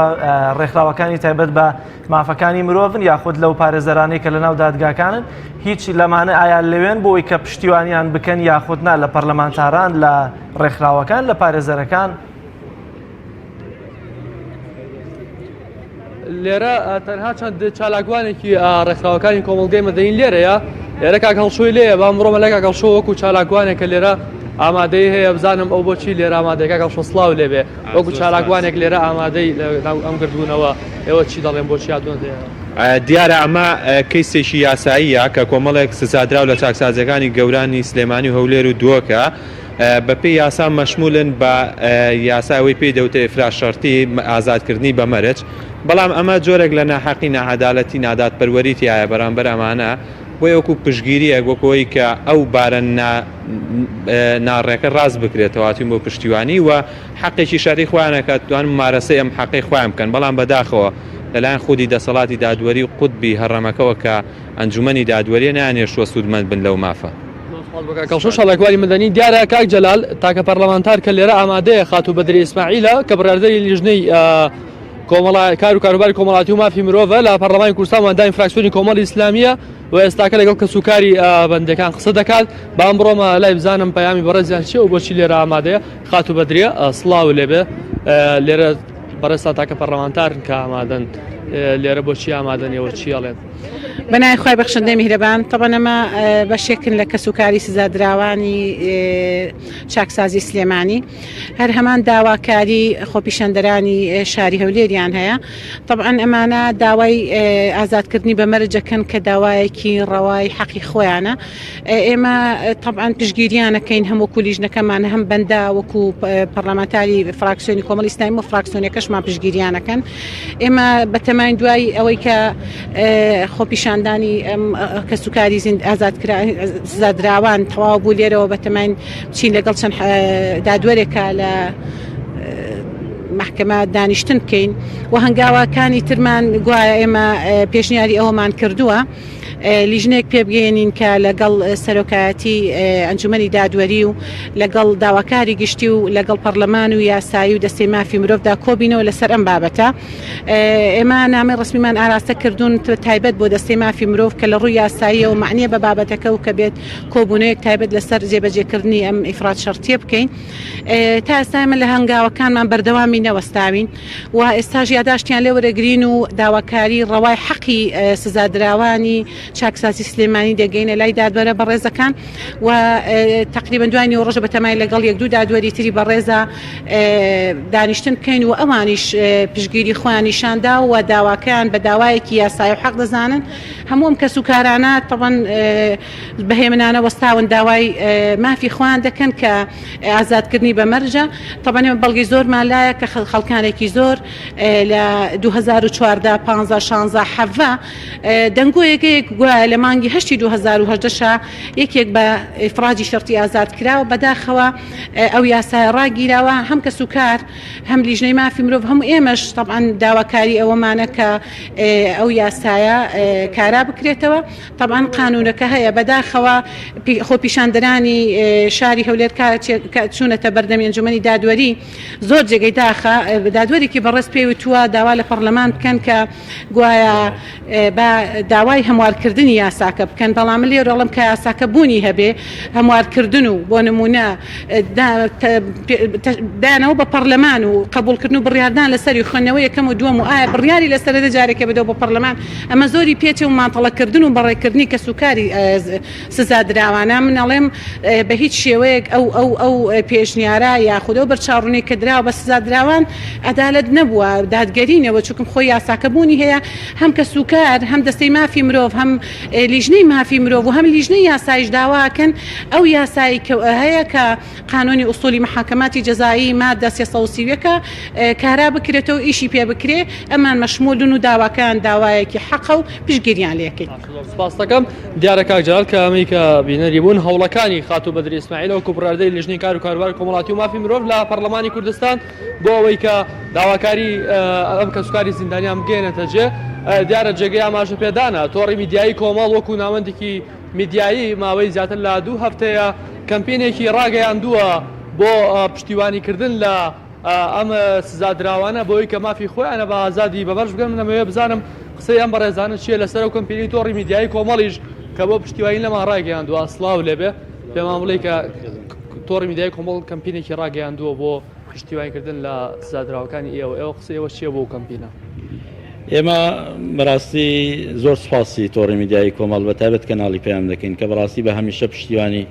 ڕێکخراوەکانی تایبەت بە مافەکانی مرۆڤن یاخود لەو پارێزەرانەی کە لەناو دادگاکانن هیچ لەمانە ئایا لەوێن بۆی کە پشتیوانیان بکەن یاخود نا لە پەرلەمانتاران لە ڕێکخراوەکان لە پارێزەرەکان؟ لێرە تەنها چەند چالاکوانێکی ڕێکخراوەکانی کۆمەڵگەی مەدەنی لێرەیە لێرە کاک هەڵشۆی لێیە با بڕۆمە لای کاک هەڵشۆ وەکو چالاکوانێک کە لێرە ئامادەی هەیە بزانم ئەو بۆچی لێرە ئامادەیە کاک هەڵشۆ سڵاو لێبێ وەکو چالاکوانێک لێرە ئامادەی ناو ئەم گردبوونەوە ئێوە چی دەڵێن بۆچی هاتوونەتە ئێرە؟ دیارە ئەمە کەیسێکی یاساییە کە کۆمەڵێک سزادراو لە چاکسازیەکانی گەورانی سلێمانی و هەولێر و دهۆکە بەپێی یاسا مەشمولن بە یاسای ئەوەی پێی دەوترێ ئیفراج شەرتی، ئازادکردنی بە مەرج، بەڵام ئەمە جۆرێک لە ناحەقی، ناعەدالەتی، نادادپەروەری تیایە بەرامبەر ئەمانە، بۆیە وەکو پشتگیریەک، وەکو ئەوەی کە ئەو بارە نا ناڕێکە ڕاست بکرێتەوە هاتوین بۆ پشتیوانی و حەقێکی شەرعی خۆیانە کە توان مومارەسەی ئەم حەقەی خۆیان بکەن، بەڵام بەداخەوە لەلایەن خودی دەسەڵاتی دادوەری و قوتبی هەڕەمەکەوە کە ئەنجومەنی دادوەریە نەیانهێشتووە سوودمەند بن لەو مافە. کەڵشۆ چالاکوانی مەدەنی دیارە کاک جەلال تاکە پەرلەمانتار کە لێرە ئامادەیە خاتوو بەدری ئیسماعیلە کە بڕیاردەری لیژنەی کۆمەڵا کار و کاروباری کۆمەڵاتی و مافی مرۆڤە لە پەرلەمانی کوردستان و ئەندامی فراکسیۆنی کۆمەڵی ئیسلامیە و ئێستاکە لەگەڵ کەسوکاری بەندەکان قسە دەکات بام بڕۆمە لای بزانم پەیامی بەڕێزیان چیە و بۆچی لێرە ئامادەیە خاتوو بەدریە سڵاو لێبێ لێرە بەڕێزتان تاکە پەرلەمانتارن کە ئامادەن لێرە بۆچی ئامادەن ئێوە چی ئەڵێن؟ بەناوی خوای بەخشندەی میهرەبان تەبەن ئەمە بەشێکن لە کەسوکاری سزادراوانی چاکسازی سلێمانی هەر هەمان داواکاری خۆپیشاندەرانی شاری هەولێریان هەیە تەبعەن ئەمانە داوای ئازادکردنی بە مەرجەکەن کە داوایەکی ڕەوای حەقی خۆیانە ئێمە تەبعەن پشتگیریانەکەین هەم وەکو لیژنەکەمان هەم بەندە وەکو پەرلەمانتاری فراکسیۆنی کۆمەڵی ئیسلامی و فراکسیۆنەکەشمان پشتگیریانەکەن ئێمە بەتەماین دوای ئەوەی کە خۆپیشاندانی کەسوکاری زیند ئازاد سزادراوان تەواو بوو لێرەوە بەتەماین بچین لەگەڵ چەند دادوەرێکە لە محکمە دانیشتن بکەین و هەنگاوەکانی ترمان گوایە ئێمە پێشنیاری ئەوەمان کردووە. لیژنەیەک پێبگەیەنین کە لەگەڵ سەرۆکایەتی ئەنجومەنی دادوەری و لەگەڵ داواکاری گشتی و لەگەڵ پەرلەمان و یاسایی و دەستەی مافی مرۆڤدا کۆبینەوە لەسەر ئەم بابەتە. ئێمە نامەی ڕەسمیمان ئاراستە کردوون تایبەت بۆ دەستەی مافی مرۆڤ کە لە ڕووی یاساییەوە مەعنیە بە بابەتەکە و کە بێت کۆبوونەوەیەک تایبەت لەسەر جێبەجێکردنی ئەم ئیفراد شەرتیە بکەین. تا ئێستا ئێمە لە هەنگاوەکانمان بەردەوامی نەوەستاوین. و ئێستاش یاداشتیان لێ وەرەگرین و داواکاری ڕەوای حەقی سزادراوانی چاکسازی سلێمانی دەگەینە لای دادوەرە بەڕێزەکان و تقریبا دوای نیوەڕۆژە بەتەمای لەگەڵ یەک دوو دادوەری تری بەڕێزە دانیشتن بکەین و ئەوانیش پشگیری خۆیان نیشاندا و داواکەیان بە داوایەکی یاسایی و حەق دەزانن هەموو ئەم کەس و کارانە تەبەن بەهێمنانە وەستاون داوای مافی خۆیان دەکەن کە ئازادکردنی بە مەرجە، تەبعەن ئێمە بەڵگەی زۆرمان لایە کە خەڵکانێکی زۆر لە 2014، 15، 16، 17 دەنگۆیەک هەیە گوایە لە مانگی هەشتی 2018 شا یەکێک بە ئیفراجی شەرتی ئازاد کراوە، بەداخەوە ئەو یاسایە ڕاگیراوە، هەم کەسوکار هەم لیژنەی مافی مرۆڤ هەموو ئێمەش تەبعەن داواکاری ئەوەمانە کە ئەو یاسایە کارا بکرێتەوە. تەبعەن قانونەکە هەیە بەداخەوە خۆپیشاندەرانی شاری هەولێر کە چوونەتە بەردەمی ئەنجومەنی دادوەری زۆر جێگەی داخە. داخە دادوەرێکی بەڕێز پێی وتووە داوا لە پەڕلەمان بکەن کە گوایە با داوای هەموارکردنی یاساکە بکەن، بەڵام من لێرە ئەڵێم کە یاساکە بوونی هەبێ هەموارکردن و بۆ نموونە دانەوە بە پەڕلەمان و قەبوڵکردن و بڕیاردان لەسەری و خوێندنەوەی یەکەم و دووەم و ئایا بڕیاری لەسەرە دە جارێکە بدەوە بۆ پەڕلەمان ئەمە زۆری پێچێ و ماتەڵەکردن و بەڕێکردنی کەسوکاری سزادراوانە من ئەڵێم بە هیچ شێوەیەک ئەو ئەو ئەو پێشنیارە یاخود ئەو بەرچاوڕوونی کە دراوە بە سزادراوان عەدالەت نەبووە دادگەری نەبووە چونکم خۆی یاساکە بوونی هەیە هەم کەسوکار هەم دەستەی مافی مرۆڤ هەم لیژنەی مافی مرۆڤ و هەم لیژنەی یاسایش داواکەن ئەو یاسایی کە هەیە کە قانونی ئوسولی محاکماتی جەزایی مادە 331 کارا بکرێتەوە ئیشی پێ بکرێ ئەمان مەشمولن و داواکەیان داوایەکی حەقە و پشتگیریان لێکەین. زۆر سپاس دەکەم. دیارە کاک جەلال کە ئەمەی کە بینەری بوون هەوڵەکانی خاتوو بەدری ئیسماعیل وەکو بڕیاردەری لیژنەی کار و کاروباری کۆمەڵاتی و مافی مرۆڤ لە پەرلەمانی کوردستان بۆ ئەوەی کە داواکاری ئەم کەسوکاری زیندانیان بگەیەنێتە جێ دیارە جێگەی ئاماژە پێدانە تۆڕی میدیایی کۆمەڵ وەکو ناوەندێکی میدیایی ماوەی زیاتر لە دوو هەفتەیە کەمپینێکی ڕاگەیاندووە بۆ پشتیوانیکردن لە ئەم سزادراوانە بۆی کە مافی خۆیانە بە ئازادی بەبەرش بکەن من ئەمەوێ بزانم قسەی ئەم بەڕێزانە چییە لەسەر ئەو کەمپینەی تۆڕی میدیایی کۆمەڵیش کە بۆ پشتیوانی لەمان ڕایگەیاندووە سڵاو لێبێ پێمان بڵێ کە تۆڕی میدیایی کۆمەڵ کەمپینێکی ڕاگەیاندووە بۆ پشتیوانیکردن لە سزادراوەکانی ئێوە ئێوە قسەی ئێوە چییە بۆ کەمپینە؟ ئێمە بەڕاستی زۆر سوپاسی تۆڕی میدیایی کۆمەڵ بە تایبەت کەناڵی پەیام دەکەین کە بەڕاستی بە هەمیشە پشتیوانی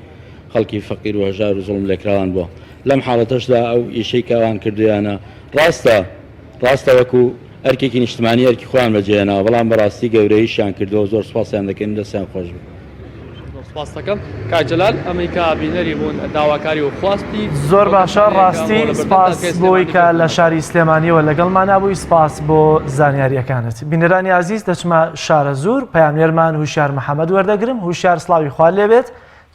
خەڵکی فەقیر و هەژار و زوڵم لێکراوان بووە لەم حاڵەتەشدا ئەو ئیشەی کە ئەوان کردویانە ڕاستە ڕاستە وەکو ئەرکێکی نیشتمانی ئەرکی خۆیان بەجێهێناوە بەڵام بەڕاستی گەورەیشیان کردووە و زۆر سوپاسیان دەکەین و دەستیان خۆش بێت. زۆر سوپاست دەکەم کاک جەلال ئەمەی کە بینەری بوون داواکاری و خواستی زۆر باشە ڕاستی سپاس بۆی کە لە شاری سلێمانیەوە لەگەڵمانا بووی سپاس بۆ زانیاریەکانت بینەرانی ئازیز دەچمە شارەزوور پەیامنێرمان هوشیار محەمەد وەردەگرم هوشیار سڵاوی خوا لێبێت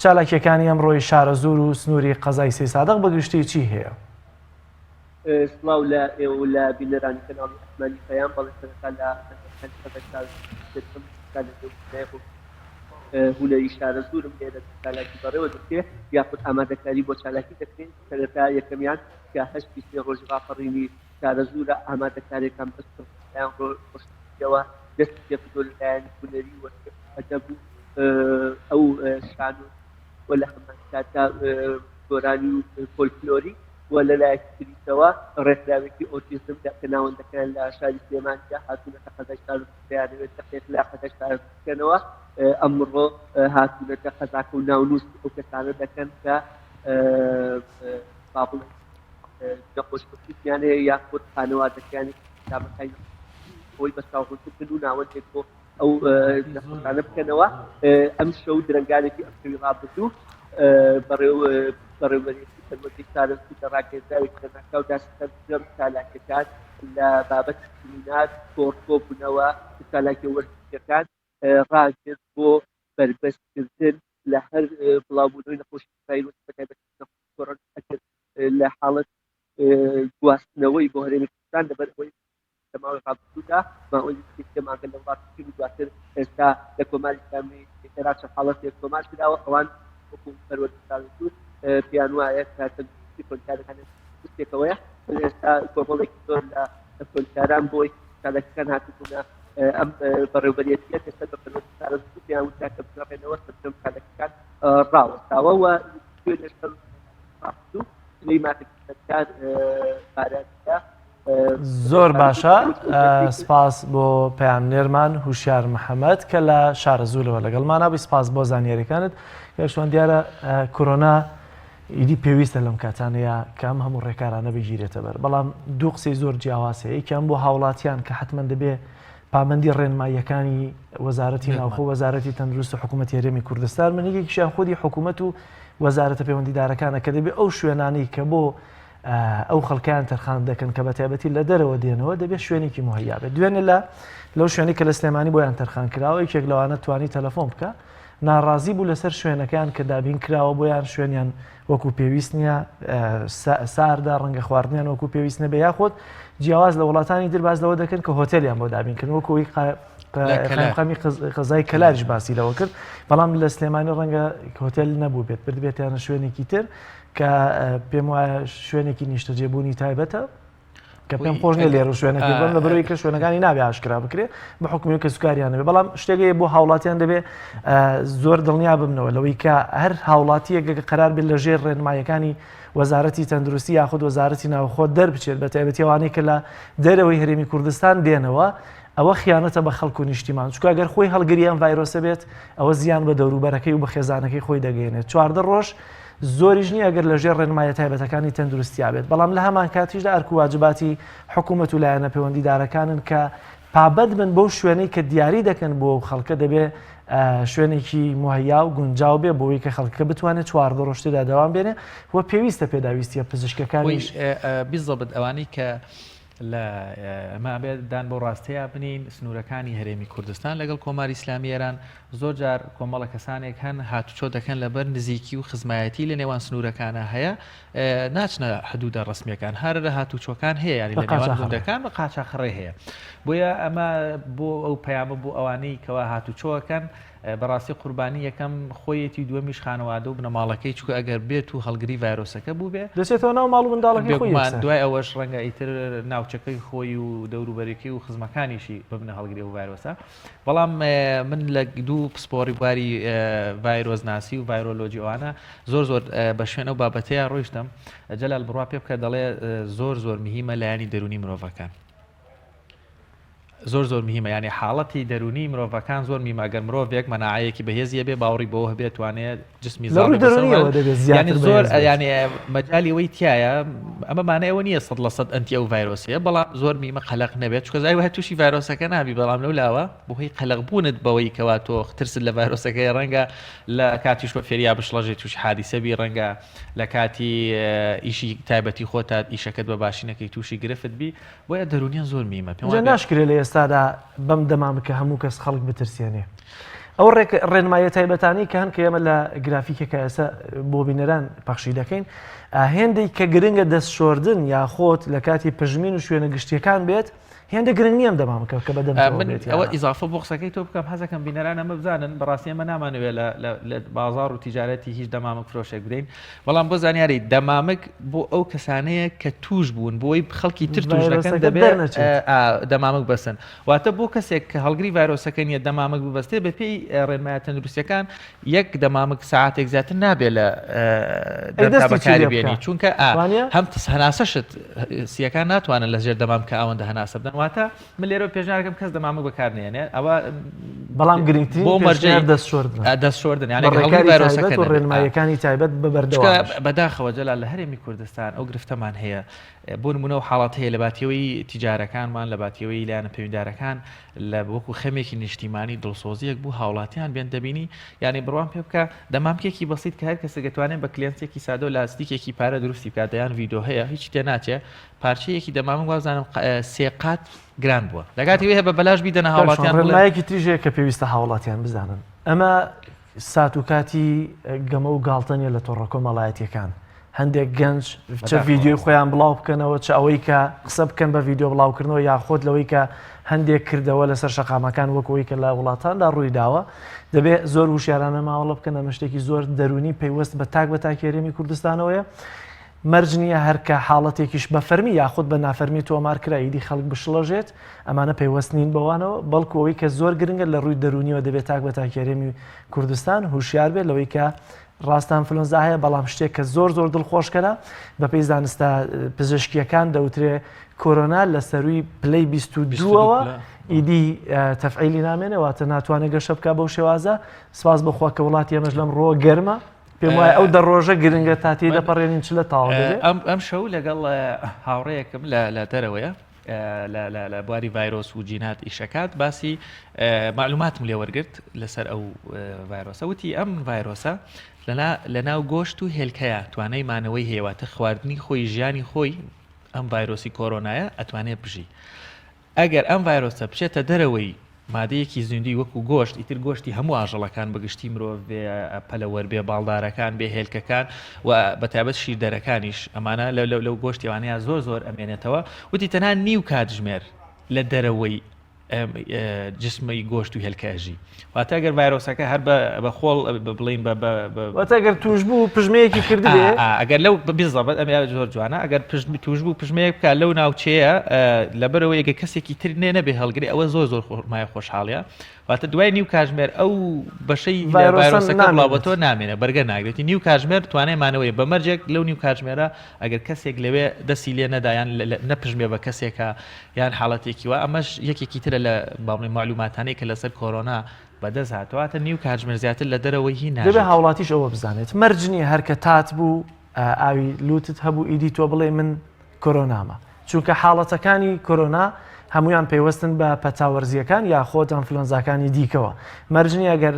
چالاکیەکانی ئەمڕۆی شارەزوور و سنووری قەزای سەیسادق بەگشتی چی هەیە؟ سڵاو لە ئێوە و لە بینەرانی کەناڵی ئاسمانی پەیام، بەڵێ سەرەتا لە بەندەرەکانی قەزای شارەزوور دەستپێدەکەم، ئێستا لە نێو بینای هونەری شارەزوورم، لێرە چالاکی بەڕێوە دەچێ یاخود ئامادەکاری بۆ چالاکی دەکرێن، سەرەتا یەکەمیان کە هەشتی سێ ڕۆژی ڕاپەڕینی شارەزوورە، ئامادەکاریەکان بەس لەلایەن ڕۆشنبیریەوە دەستی پێکردووە لەلایەن هونەری و ئەدەب و ئەو شانۆ و لە هەمان کاتدا گۆرانی و فۆلکلۆری و لەلایەکی تریشەوە ڕێکخراوێکی ئۆتیزم کە ناوەندەکەیان لە شاری سلێمانیە هاتوونەتە قەزای شارەزوور دەیانەوێت دەقێک لە قەزای شارەزوور بکەنەوە ئەمڕۆ هاتوونەتە قەزاکە و ناونووسی ئەو کەسانە دەکەن کە با بڵێین نەخۆش ئۆتیزمیان هەیە یاخود خانەوادەکەیان ئەندامەکانی خۆی بە چاوڕوونکردن و ناوەندێک بۆ ئەو نەخۆشانە بکەنەوە ئەم شەو درەنگانێکی ئەم شەوی ڕابردوو بەڕێوەبەرێتی پەروەردەی شارەزوور لە ڕاگەیەندراوێکی لەناکاودا سەرجەم چالاکیەکان لە بابەتی سمینار، کۆڕ، کۆبوونەوە، چالاکیە وەرزشیەکان ڕاگرت بۆ بەربەستکردن لە هەر بڵاوبوونەوەی نەخۆشی ڤایرۆس بەتایبەتی نەخۆشی کۆرۆنا ئەگەر لە حاڵەت گواستنەوەی بۆ هەرێمی کوردستان لەبەر ئەوەی لە ماوەی ڕابردوودا ماوەی نزیکەی سێ مانگە لە وڵاتی چین و دواتر ئێستا لە کۆماری ئیسلامی ئێران چەند حاڵەتێک تۆمار کراوە ئەوان وەکو پەروەردە شارەزوور پێیان وایە کە تەندروستی خوێندکارەکان پێکەوەیە ئێستا کۆمەڵێکی زۆر لە خوێندکاران بۆی چالاکیەکان هاتبوونە ئەم بەڕێوبەرێتیە کە سەر بە پەروەردە شارەزوور پێیان وترا کە بگەڕێنەوە سەرجەم چالاکیەکان ڕاوەستاوە و دوێنێ شەو ڕابردوو پلەی مافی خوێندکار پارێزرا زۆر باشە سپاس بۆ پەیامنێرمان هوشیار محەممەد کە لە شارەزوورەوە لەگەڵمانە بووی سپاس بۆ زانیاریەکانت یاشوان دیارە کۆرۆنا ئیدی پێویستە لەم کاتانەیە کە ئەم هەموو ڕێکارانە بگیرێتە بەر بەڵام دوو قسەی زۆر جیاواز هەیە یەکیان بۆ هاوڵاتیان کە حتمما دەبێ پابندی ڕێنماییەکانی وەزارەتی ناوخۆ وەزارەتی تەندروست و حکوومەت هەرێمی کوردستان من یەکێکیشیان خودی حکوومەت و وەزارەتە پەیوەندیدارەکانە کە دەبێ ئەو شوێنانەی کە بۆ ئەو خەڵکیان تەرخان دەکەن کە بە تایبەتی لە دەرەوە دێنەوە دەبێت شوێنێکی مهیا بێت دوێنێ لە لەو شوێنی کە لە سلێمانی بۆیان تەرخان کراوە یەکێک لەوانە توانی تەلەفۆن بکە ناڕازی بوو لەسەر شوێنەکان کە دابین کراوە بۆیان شوێنیان وەکو پێویست نییە ساردا ڕەنگە خواردنیان وەکو پێویست نەبێ یاخود جیاواز لە وڵاتانی تر باز لەوە دەکەن کە هۆتێلیان بۆ دابین کردن وەکو ئەوی قایمقامی قەزای کەلاریش باسی لەوە کرد بەڵام لە سلێمانی ڕەنگە هۆتێل نەبوو بێت بردبێتیانە شوێنێکی تر کە پێم وایە شوێنێکی نیشتەجێبوونی تایبەتە. کە پێم خۆش نیە لێرە شوێنەکەی بم لەبەرەوەی کە شوێنەکانی نابێ ئاشکرا بکرێ بە حکومی کە سوکاریان نەبێ بەڵام شتێک هەیە بۆ هاوڵاتیان دەبێ زۆر دڵنیا ببنەوە لەوەی کە هەر هاوڵاتیەک گەگە قەرار بێت لە ژێر ڕێنمایەکانی وەزارەتی تەندروستی یاخود وەزارەتی ناوخۆ دەربچێت بە تایبەتی ئەوانەی کە لە دەرەوەی هەرێمی کوردستان دێنەوە ئەوە خیانەتە بە خەڵک و نیشتیمان چونکە گەر خۆی هەڵگری ئەم ڤایرۆسە بێت ئەوە زیان بە دەوروبەرەکەی و بە خێزانەکەی خۆی دەگەیەنێت 14 ڕۆژ زۆریش نییە گەر لەژێر ڕێنمایە تایبەتەکانی تەندروستیا بێت بەڵام لە هەمان کاتیشدا ئەرک و واجباتی حکوومەت و لایەنە پەیوەندیدارەکانن کە پابەند بن بەو شوێنەی کە دیاری دەکەن بۆ ئەو خەڵکە دەبێ شوێنێکی مهیا و گونجاو بێ بۆی کە خەڵکە بتوانێت 14 ڕۆژ تێدا دەوام بێنێ و پێویستە پێداویستیە پزیشکەکانیش بیزەبت ئەوانەی کە لە ئەمە ئەبێت دان بەو ڕاستەیا بنێین سنوورەکانی هەرێمی کوردستان لەگەڵ کۆماری ئیسلامی ئێران زۆر جار کۆمەڵە کەسانێک هەن هاتوچۆ دەکەن لەبەر نزیکی و خزمایەتی لە نێوان سنوورەکانە هەیە ناچنە حدودە ڕسمیەکان هەر لە هاتوچۆکان هەیە یاری لە نێوان گوندەکان بە قاچاخڕێ هەیە بۆیە ئەمە بۆ ئەو پەیامە بۆ ئەوانەی کەوا هاتوچۆەکەن بەڕاستی قوربانی یەکەم خۆیەتی دووەمیش خانەوادە و بنەماڵەکەی چونکە ئەگەر بێت و هەڵگری ڤایرۆسەکە بووبێ دەچێتەوە ناو ماڵ و منداڵەکەی خۆی بێگومان دوای ئەوەش ڕەنگە ئیتر ناوچەکەی خۆی و دەوروبەرەکەی و خزمەکانیشی ببنە هەڵگری ئەو ڤایرۆسە بەڵام من لە دوو پسپۆڕی بواری ڤایرۆسناسی و ڤایرۆلۆجی ئەوانە زۆر زۆر بە شوێن ئەو بابەتەیە ڕۆیشتم جەلال بڕوا پێ بکە دەڵێ زۆر زۆر مهمە لایەنی دەرونی مرۆڤەکان زۆر زۆر مهمە یانی حاڵەتی دەرونی مرۆڤەکان زۆر میمە گەر مرۆڤێک مەناعەیەکی بەهێزی هەبێ باوەڕی بەوە هەبێ توانێت جسمی لە ڕووی دەرونیەوە دەبێت زیاتر یانی زۆر بەهێز بێت. یانی مەجالی ئەوەی تایە ئەمە مانای ئەوە نییە 100% ئەنتی ئەو ڤایرۆسەیە بەڵام زۆر میمە قەلەق نەبێت چونکە زای وایە تووشی ڤایرۆسەکە نابی بەڵام لەو لاوە بەهۆی قەلەق بوونت بەوەی کەوا تۆ ترست لە ڤایرۆسەکەی ڕەنگە لە کاتی شۆفێریا بشڵەژێ تووشی حادیسە بی ڕەنگە لە کاتی ئیشی تایبەتی خۆتا ئیشەکەت بە باشی نەکەی تووشی گرفت بی بۆیە دەروونیان زۆر میمە پێم جا ناشکرێ لە ئێستادا بەم دەمامکە هەموو کەس خەڵک بترسێنێ. ئەو ڕێنمایە تایبەتانەی کە هەن کە ئێمە لە گرافیکێکە ئێستا بۆ بینەران پەخشی دەکەین هێندەی کە گرنگە دەست شۆردن یاخۆت لە کاتی پژمین و شوێنە گشتیەکان بێت هێندە گرنگ نییە ئەم دەمامکە کە بەدەم من ئەوە ئیزافە بۆ قسەکەی تۆ بکەم حەزەکەم بینەران ئەمە بزانن بەڕاستی ئێمە نامانەوێت لە بازاڕ و تیجارەتی هیچ دەمامک فرۆشێک بدەین بەڵام بۆ زانیاری دەمامک بۆ ئەو کەسانەیە کە توش بوون بۆی خەڵکی تر توش نەکەن دەبێت دەمامک بەسن واتە بۆ کەسێک کە هەڵگری ڤایرۆسەکە نییە دەمامک ببەستێ بە پێی ڕێنمایە تەندروستیەکان یەک دەمامک ساعتێک زیاتر نابێت لە بەکاری بێنی چونکە هەم هەناسەشت سیەکان ناتوانن لە ژێر دەمامکە ئەوەندە هەناسە بدەن واتە من لێرەوە پێشنیارەکەم کەس دەمامک بەکار نێنێ ئەوە بەڵام گرنگترین بۆ مەرجەی دەست شۆردن دەست شۆردن یعنی ڕێکاری تایبەت و ڕێنماییەکانی تایبەت بە بەردەوام بەداخەوە جەلال لە هەرێمی کوردستان ئەو گرفتەمان هەیە بۆ نمونە و حاڵات هەیە لە باتیەوەی تیجارەکانمان لە باتیەوەی لایەنە پەیوەندارەکان لە وەکو خەمێکی نیشتیمانی دڵسۆزیەک بوو هاوڵاتیان بێن دەبینی یعنی بڕوام پێ بکە دەمامکێکی بەسیت کە هەر کەسێک دەتوانێت بە کلێنسێکی سادە و لاستیکێکی پارە دروستی بکات دەیان ڤیدیۆ هەیە هیچ تێ ناچێ پارچەیەکی دەمامک وابزانم سێ قات گران بووە لە کاتی هەیە بە بەلاش بیدەنە هاوڵاتیان بڵێن ڕێنمایەکی تریش هەیە کە پێویستە هاوڵاتیان بزانن ئەمە سات و کاتی گەمە و گاڵتە نیە لە تۆڕە کۆمەڵایەتیەکان هەندێک گەنج چ ڤیدیۆی خۆیان بڵاو بکەنەوە چ ئەوەی کە قسە بکەن بە ڤیدیۆ بڵاوکردنەوە یاخۆت لەوەی کە هەندێک کردەوە لەسەر شەقامەکان وەک ئەوەی کە لە وڵاتاندا ڕووی داوە دەبێ زۆر وشیارانە ماوەڵە بکەن ئەمە شتێکی زۆر دەروونی پەیوەست بە تاک بە تاکی هەرێمی کوردستانەوەیە مەرج نییە هەر کە حاڵەتێکیش بە فەرمی یاخود بە نافەرمی تۆمار کرا ئیدی خەڵک بشڵەژێت، ئەمانە پەیوەست نین بەوانەوە، بەڵکو ئەوەی کە زۆر گرنگە لە ڕووی دەروونیەوە دەبێت تاک بە تاکی هەرێمی کوردستان هوشیار بێت لەوەی کە ڕاستە ئەنفلۆنزا هەیە بەڵام شتێک کە زۆر زۆر دڵخۆشکەرە بەپێی زانستە پزیشکییەکان دەوترێ کۆرۆنا لە سەرووی پلەی 22ەوە ئیدی تەفعیلی نامێنێ واتە ناتوانێت گەشە بکا بەو شێوازە سپاس بۆ خوا کە وڵاتی ئێمەش لەم ڕووە گەرمە پێم وایە ئەو دە ڕۆژە گرنگە تا تێی دەپەڕێنین چ لە تاوە دەبێ. ئەم ئەم شەو لەگەڵ هاوڕێیەکم لە لە دەرەوەیە لە لە لە بواری ڤایرۆس و جینات ئیشەکات باسی معلوماتم لێ وەرگرت لەسەر ئەو ڤایرۆسە وتی ئەم ڤایرۆسە لەنا لەناو گۆشت و هێلکەیە توانای مانەوەی هەیە واتە خواردنی خۆی ژیانی خۆی ئەم ڤایرۆسی کۆرۆنایە ئەتوانێت بژی ئەگەر ئەم ڤایرۆسە بچێتە دەرەوەی مادەیەکی زیندووی وەکو گۆشت، ئیتر گۆشتی هەموو ئاژەڵەکان بە گشتی مرۆڤ بێ، پەلەوەر بێ، باڵدارەکان بێ، هێلکەکان و بە تایبەت شیردەرەکانیش ئەمانە لەو گۆشتی ئەوانەیە زۆر زۆر ئەمێنێتەوە. وتی تەنها نیو کاتژمێر لە دەرەوەی. جسمی گۆشت و هێلکە ئەژی واتە گەر ڤایرۆسەکە هەر بە خۆڵ بڵین بە واتە گەر توش بوو پژمەیەکی کردبێ ئەگەر لەو بزەبت ئەم زۆر جوانە ئەگەر پشت توش بوو پژمەیەک بکە لەو ناوچەیە لەبەرەوە یەکە کەسێکی تر نێ نەبێ هەڵگری ئەوە زۆر زۆر خۆمایە خۆشحاڵە واتە دوای نیو کاژمێر ئەو بەشەی ڤایرۆسەکە بڵاوبەتەوە نامێنێ بەرگە ناگرێتی نیو کاژمێر توانای مانەوەی بە مەرجێک لەو نیو کاتژمێرە ئەگەر کەسێک لەوێ دەستی لێ نەدا یان نەپژمێ بە کەسێکە یان حاڵەتێکی وا ئەمەش یەکێکی ترە لە با بڵێین مەعلوماتانەی کە لەسەر کۆرۆنا بەدەست هاتووە واتە نیو کاتژمێر زیاتر لە دەرەوەی هی دەبێ ناژیت. هاوڵاتیش ئەوە بزانێت مەرج نییە هەر کە تات بوو ئاوی لوتت هەبوو ئیدی تۆ بڵێ من کۆرۆنامە چونکە حاڵەتەکانی کۆرۆنا هەمویان پەیوەستن بە پەتا وەرزیەکان یاخۆد ئەنفلۆنزاکانی دیکەوە مەرج نییە گەر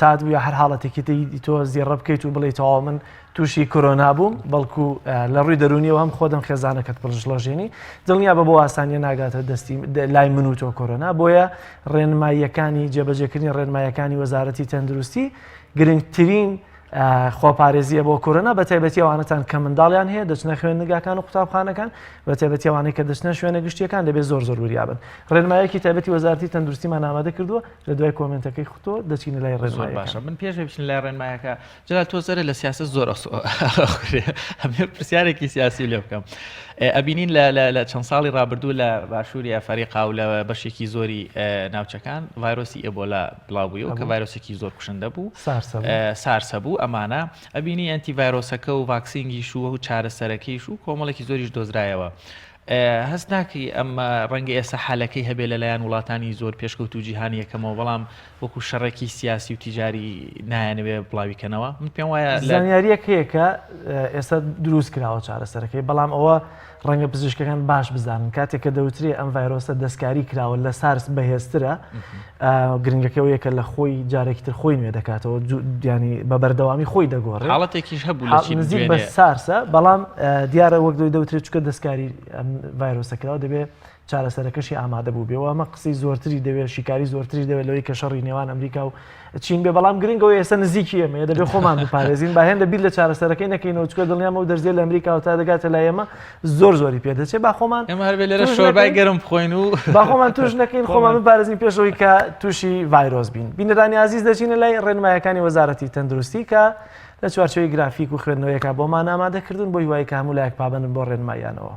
تات بوو یا هەر حاڵەتێکی تری تۆ زیڕە بکەیت و بڵێی تەواو من تووشی کۆرۆنا بووم بەڵکو لە ڕووی دەرونیەوە هەم خۆدەم خێزانەکەت پڵشڵەژێنی دڵنیا بە بۆ ئاسانیە ناگاتە دەستی لای من و تۆ کۆرۆنا بۆیە ڕێنماییەکانی جێبەجێکردنی ڕێنمایەکانی وەزارەتی تەندروستی گرنگترین خۆپارێزیە بۆ کۆرۆنا بە تایبەتی ئەوانەتان کە منداڵیان هەیە دەچنە خوێندنگاکان و قوتابخانەکان بە تایبەتی ئەوانەی کە دەچنە شوێنە گشتیەکان دەبێت زۆر زۆر وریابن ڕێنمایەکی تایبەتی وەزارەتی تەندروستیمان ئامادە کردووە لە دوای کۆمێنتەکەی خوتۆ دەچینە لای ڕێنمایەکە باشە من پێش بچین لای ڕێنمایەکە جلال تۆ زەرە لە سیاست زۆر ئەمێ پرسیارێکی سیاسی لێ بکەم ئەبینین لە چەند ساڵی ڕابردوو لە باشووری ئەفەریقا و لە بەشێکی زۆری ناوچەکان ڤایرۆسی ئێبۆلا بڵاو بوویەوە کە ڤایرۆسێکی زۆر کوشندە بوو سارسە بوو ئەمانە ئەبینی ئەنتی ڤایرۆسەکە و ڤاکسینگیش و چارەسەرەکەیش و کۆمەڵێکی زۆریش دۆزرایەوە. هەست ناکەی ئەمە ڕەنگە ئێستا حەلەکەی هەبێ لەلایەن وڵاتانی زۆر پێشکەوتوو جیهانی یەکەمەوە بەڵام وەکو شەڕێکی سیاسی و تیجاری نایانەوێ بڵاوی کەنەوە من پێم وایە لە زانیاریەک هەیە کە ئێستا دروست کراوە چارەسەرەکەی بەڵام ئەوە ڕەنگە پزیشکەکان باش بزانن کاتێک کە دەوترێ ئەم ڤایرۆسە دەستکاری کراوە لە سارس بەهێزترە گرنگەکە ئەوەیە کە لە خۆی جارێکی تر خۆی نوێ دەکاتەوە ینی بە بەردەوامی خۆی دەگۆڕێت حاڵەتێکیش هەبوو لە چین نزیک بە سارسە بەڵام دیارە وەک دەوی دەوترێت چکە دەستکاری ڤایرۆسە کراوە دەبێت چارەسەرەکەشی ئامادە بوو بێەوە ئەمە قسەی زۆرتری دەوێت شیکاری زۆرتری دەوێت لەوەی کە شەڕی نێوان ئەمریکا و چین بێ بەڵام گرنگەوە ئێستا نزیکی ئێمەیە دەبێت خۆمان بپارێزین با هێندە بیر لە چارەسەرەکەی نەکەینەوە چکە دڵنیام ئەو دەرزیە لە ئەمریکاوە تا دەگاتە لای ئێمە زۆر زۆری پێ دەچێت با خۆمان ئێمە هەر بێ لێرە شۆربای گەرم بخۆین و با خۆمان توش نەکەین خۆمان بپارێزین پێشەوەی کە تووشی ڤایرۆس بین بینەرانی ئازیز دەچینە لای ڕێنمایەکانی وەزارەتی تەندروستی کە لە چوارچێوەی گرافیک و خوێندنەوەیەکە بۆمان ئامادەکردن بۆ هیوای کە هەموو لایەک پابەندن بۆ ڕێنماییانەوە.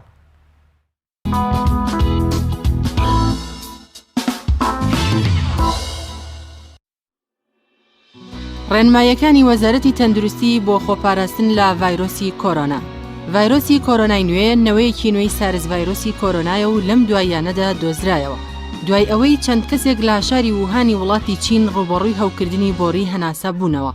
ڕێنماییەکانی وەزارەتی تەندروستی بۆ خۆپاراستن لە ڤایرۆسی کۆرۆنا. ڤایرۆسی کۆرۆنای نوێ نەوەیەکی نوێی سارس ڤایرۆسی کۆرۆنایە و لەم دواییانەدا دۆزرایەوە. دوای ئەوەی چەند کەسێک لە شاری ووهانی وڵاتی چین ڕووبەڕووی هەوکردنی بۆری هەناسە بوونەوە.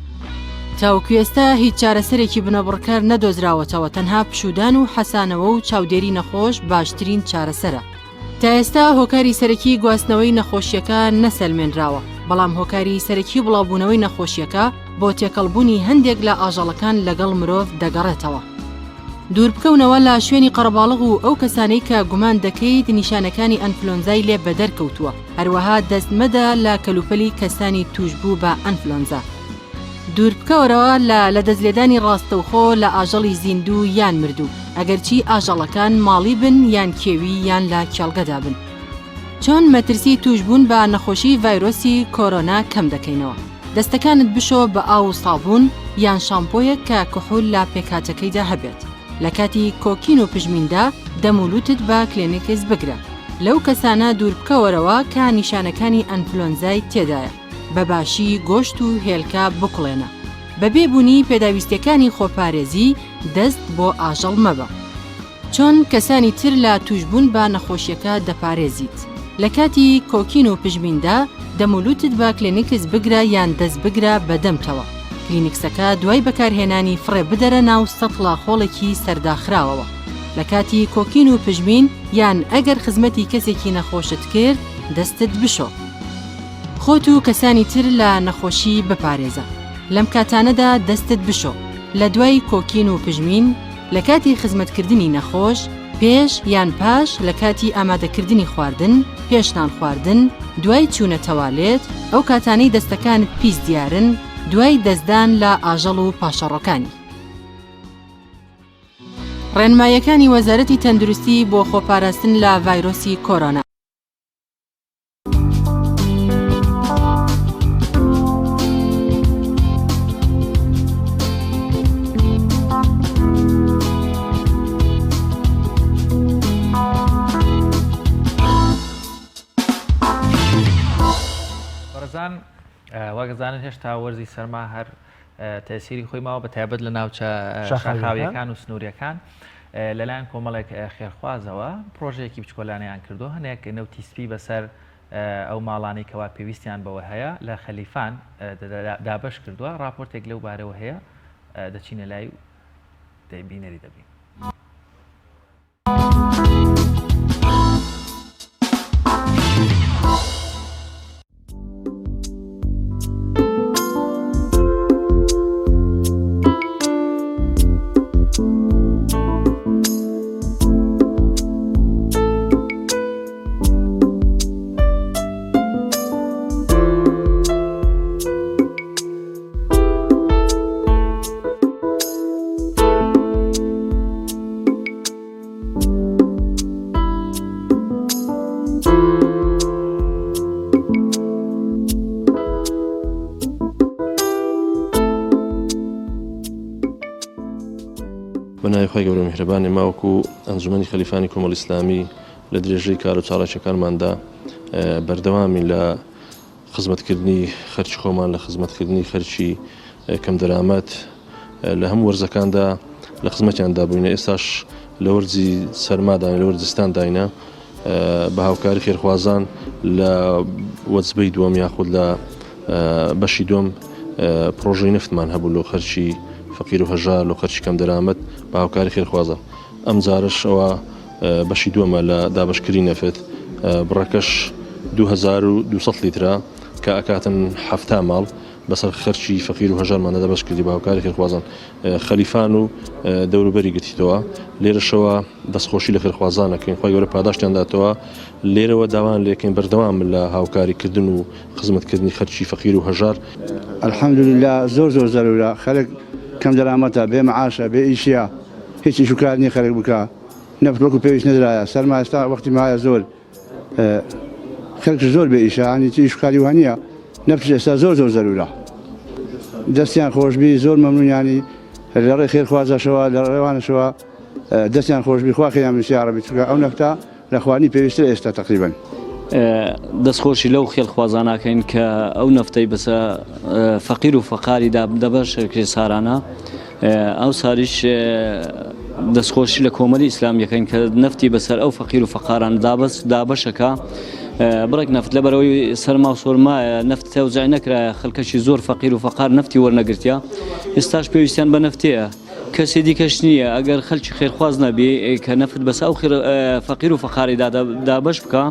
تاوەکو ئێستا هیچ چارەسەرێکی بنەبڕکەر نەدۆزراوەتەوە تەنها پشوودان و حەسانەوە و چاودێری نەخۆش باشترین چارەسەرە. تا ئێستا هۆکاری سەرەکی گواستنەوەی نەخۆشیەکە نەسەلمێنراوە، بەڵام هۆکاری سەرەکی بڵاوبوونەوەی نەخۆشیەکە بۆ تێکەڵبوونی هەندێک لە ئاژەڵەکان لەگەڵ مرۆڤ دەگەڕێتەوە. دووربکەونەوە لە شوێنی قەرەباڵغ و ئەو کەسانەی کە گومان دەکەیت نیشانەکانی ئەنفلۆنزای لێ بەدەر کەوتووە، هەروەها دەست مەدە لە کەلوپەلی کەسانی تووشبوو بە ئەنفلۆنزا. دووربکەوەرەوە لە لەدەستلێدانی ڕاستەوخۆ لە ئاژەڵی زیندوو یان مردوو، ئەگەرچی ئاژەڵەکان ماڵی بن یان کێوی یان لە کێڵگەدا بن. چۆن مەترسی تووشبوون بە نەخۆشی ڤایرۆسی کۆرۆنا کەم دەکەینەوە؟ دەستەکانت بشۆ بە ئاو و سابوون یان شامپۆیەک کە کحول لە پێکهاتەکەیدا هەبێت. لە کاتی کۆکین و پژمیندا دەم و لوتت بە کلێنکس بگرە. لەو کەسانە دووربکەوەرەوە کە نیشانەکانی ئەنفلۆنزای تێدایە. بە باشی گۆشت و هێلکە بکوڵێنە. بەبێ بوونی پێداویستیەکانی خۆپارێزی دەست بۆ ئاژەڵ مەبە. چۆن کەسانی تر لە تووشبوون بە نەخۆشیەکە دەپارێزیت؟ لە کاتی کۆکین و پژمیندا دەم و لوتت بە کلینکس بگرە یان دەست بگرە بە دەمتەوە. کلینکسەکە دوای بەکارهێنانی فڕێ بدەرە ناو سەتڵە خۆڵێکی سەرداخراوەوە. لە کاتی کۆکین و پژمین یان ئەگەر خزمەتی کەسێکی نەخۆشت کرد دەستت بشۆ. خۆت و کەسانی تر لە نەخۆشی بپارێزە. لەم کاتانەدا دەستت بشۆ. لە دوای کۆکین و پژمین، لە کاتی خزمەتکردنی نەخۆش، پێش یان پاش لە کاتی ئامادەکردنی خواردن، پێش نان خواردن، دوای چوونە تەوالێت، ئەو کاتانەی دەستەکانت پیس دیارن، دوای دەستدان لە ئاژەڵ و پاشەڕۆکانی. ڕێنماییەکانی وەزارەتی تەندروستی بۆ خۆپاراستن لە ڤایرۆسی کۆرۆنا. وەک ئەزانن هێشتا وەرزی سەرما هەر تەسیری خۆی ماوە بە تایبەت لە ناوچە شاخاویەکان و سنووریەکان لەلایەن کۆمەڵێک خێرخوازەوە پرۆژەیەکی بچکۆلانیان کردو هەنێک نەوتی سپی بەسەر ئەو ماڵانەی کەوا پێویستیان بەوە هەیە لە خەلیفان دابەش کردووە راپۆرتێک لەو بارەوە هەیە دەچینە لای و بینەری دەبین. بە ناوی خوای گەورە و میهرەبان ئێمە وەکو ئەنجومەنی خەلیفانی کۆمەڵی ئیسلامی لە درێژەی کار و چالاکیەکانماندا بەردەوامین لە خزمەتکردنی خەرکی خۆمان لە خزمەتکردنی خەرکی کەمدەرامەت لە هەموو وەرزەکاندا لە خزمەتیاندا بووینە ئێستاش لە وەرزی سەرمادان لە وەرزی زستانداینە بە هاوکاری خێرخوازان لە وەجبەی دووەم یاخود لە بەشی دووەم پرۆژەی نەفتمان هەبوو لۆ خەرکی فەقیر و هەژار لۆ خەرکی کەمدەرامەت بە هاوکاری خێرخوازان ئەم جارەش ئەوە بەشی دووەمە لە دابەشکردنی نەفت، بڕەکەش 2200 لیترە کە ئەکاتن 70 ماڵ بەسەر خەرکی فەقیر و هەژارماندا دابەش کردی بە هاوکاری خێرخوازان خەلیفان و دەوروبەری گرتیتەوە لێرەشەوە دەستخۆشی لە خێرخوازان ئەکەین خوای گەورە پاداشتیان داتەوە لێرەوە داوایان لێکەین بەردەوام لە هاوکاریکردن و خزمەتکردنی خەرکی فەقیر و هەژار. الحمدللە زۆر زۆر زەرورە خەلک کەم دەرامەتە بێ معاشە بێ ئیشیە هیچ ئیش و کار نیە خەلک بکا نەفت وەکو پێویست نەدرایە سەرما ئێستا وەختی مایە زۆر خەلکش زۆر بێ ئیشە هەنی ئیش و کاری وانە نەفتش ئێستا زۆر زۆر زەرورە دەستیان خۆشبی زۆر مەمنونیانی لە ڕێ خێرخوازەشەوە لە ڕێوانشەوە دەستیان خۆشبی خوا خێریان بنووسێ یاڕەبی چونکە ئەو نەفتە لە خواردنی پێویستترە ئێستا تەقریبەن. دەستخۆشی لەو خێڵخوازانە ئەکەین کە ئەو نەفتەی بەسە فەقیر و فەقاری دا دەبەش کرێ سارانە ئەو ساریش دەستخۆشی لە کۆمەلی ئیسلامیەکەین کە نەفتی بەسەر ئەو فەقیر و فەقاران دابەس دابەشەکە بڕێک نەفت لە بەرەوەی سەرما و سۆرمایە نەفت تەوزای نەکرایە خەلکەشی زۆر فەقیر و فەقار نەفتی وەرنەگرتیا ئێستاش پێویستیان بە نەفتەیە کەسی دیکەش نییە ئەگەر خەلکی خێرخواز نەبی کە نەفت بەس ئەو فەقیر و فەقاری دابەش بکە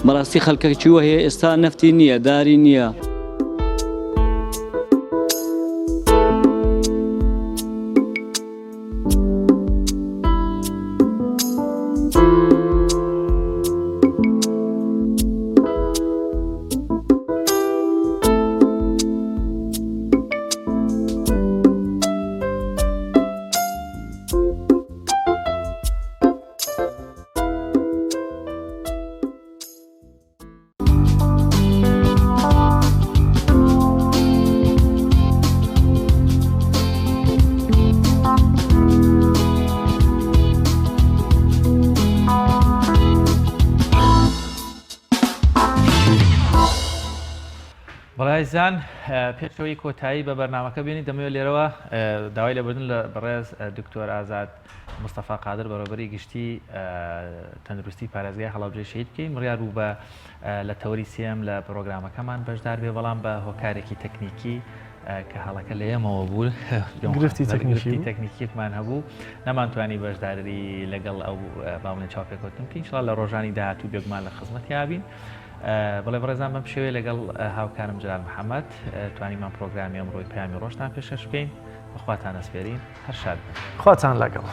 بەڕاستی خەلکەکی وە هەیە ئێستا نەفتی نییە داری نییە. بەڕێزان پێشەوەی کۆتایی بە بەرنمەکە بێنی دەمەوێت لێرەوە داوای لێبوردن لە بەڕێز دکتۆر ئازاد مستەفا قادر بەڕێوەبەری گشتی تەندروستی پارێزگای هەڵەبجەی شەهید بکەین بڕیار بوو بە لە تەوەری سێم لە پرۆگرامەکەمان بەشدار بێ بەڵام بە هۆکارێکی تەکنیکی کە هەڵەکە لە ئێمەوە بوو گرفتی تەکنیکی تەکنیکیەکمان هەبوو نەمانتوانی بەشداری لەگەڵ ئەو باڵێن چاوپێکەوتن بکەین ئینشاڵڵا لە ڕۆژانی داهاتوو بێگومان لە خزمەتیابین بەڵێ بەڕێزان بەم شێوەیە لەگەڵ هاوکارم جەلال محەممەد توانیمان پرۆگرامی ئەمڕۆی پەیامی ڕۆژتان پێشکەش بکەین بەخواتان ئەسپێرین هەر شاد بن خواتان لەگەڵ.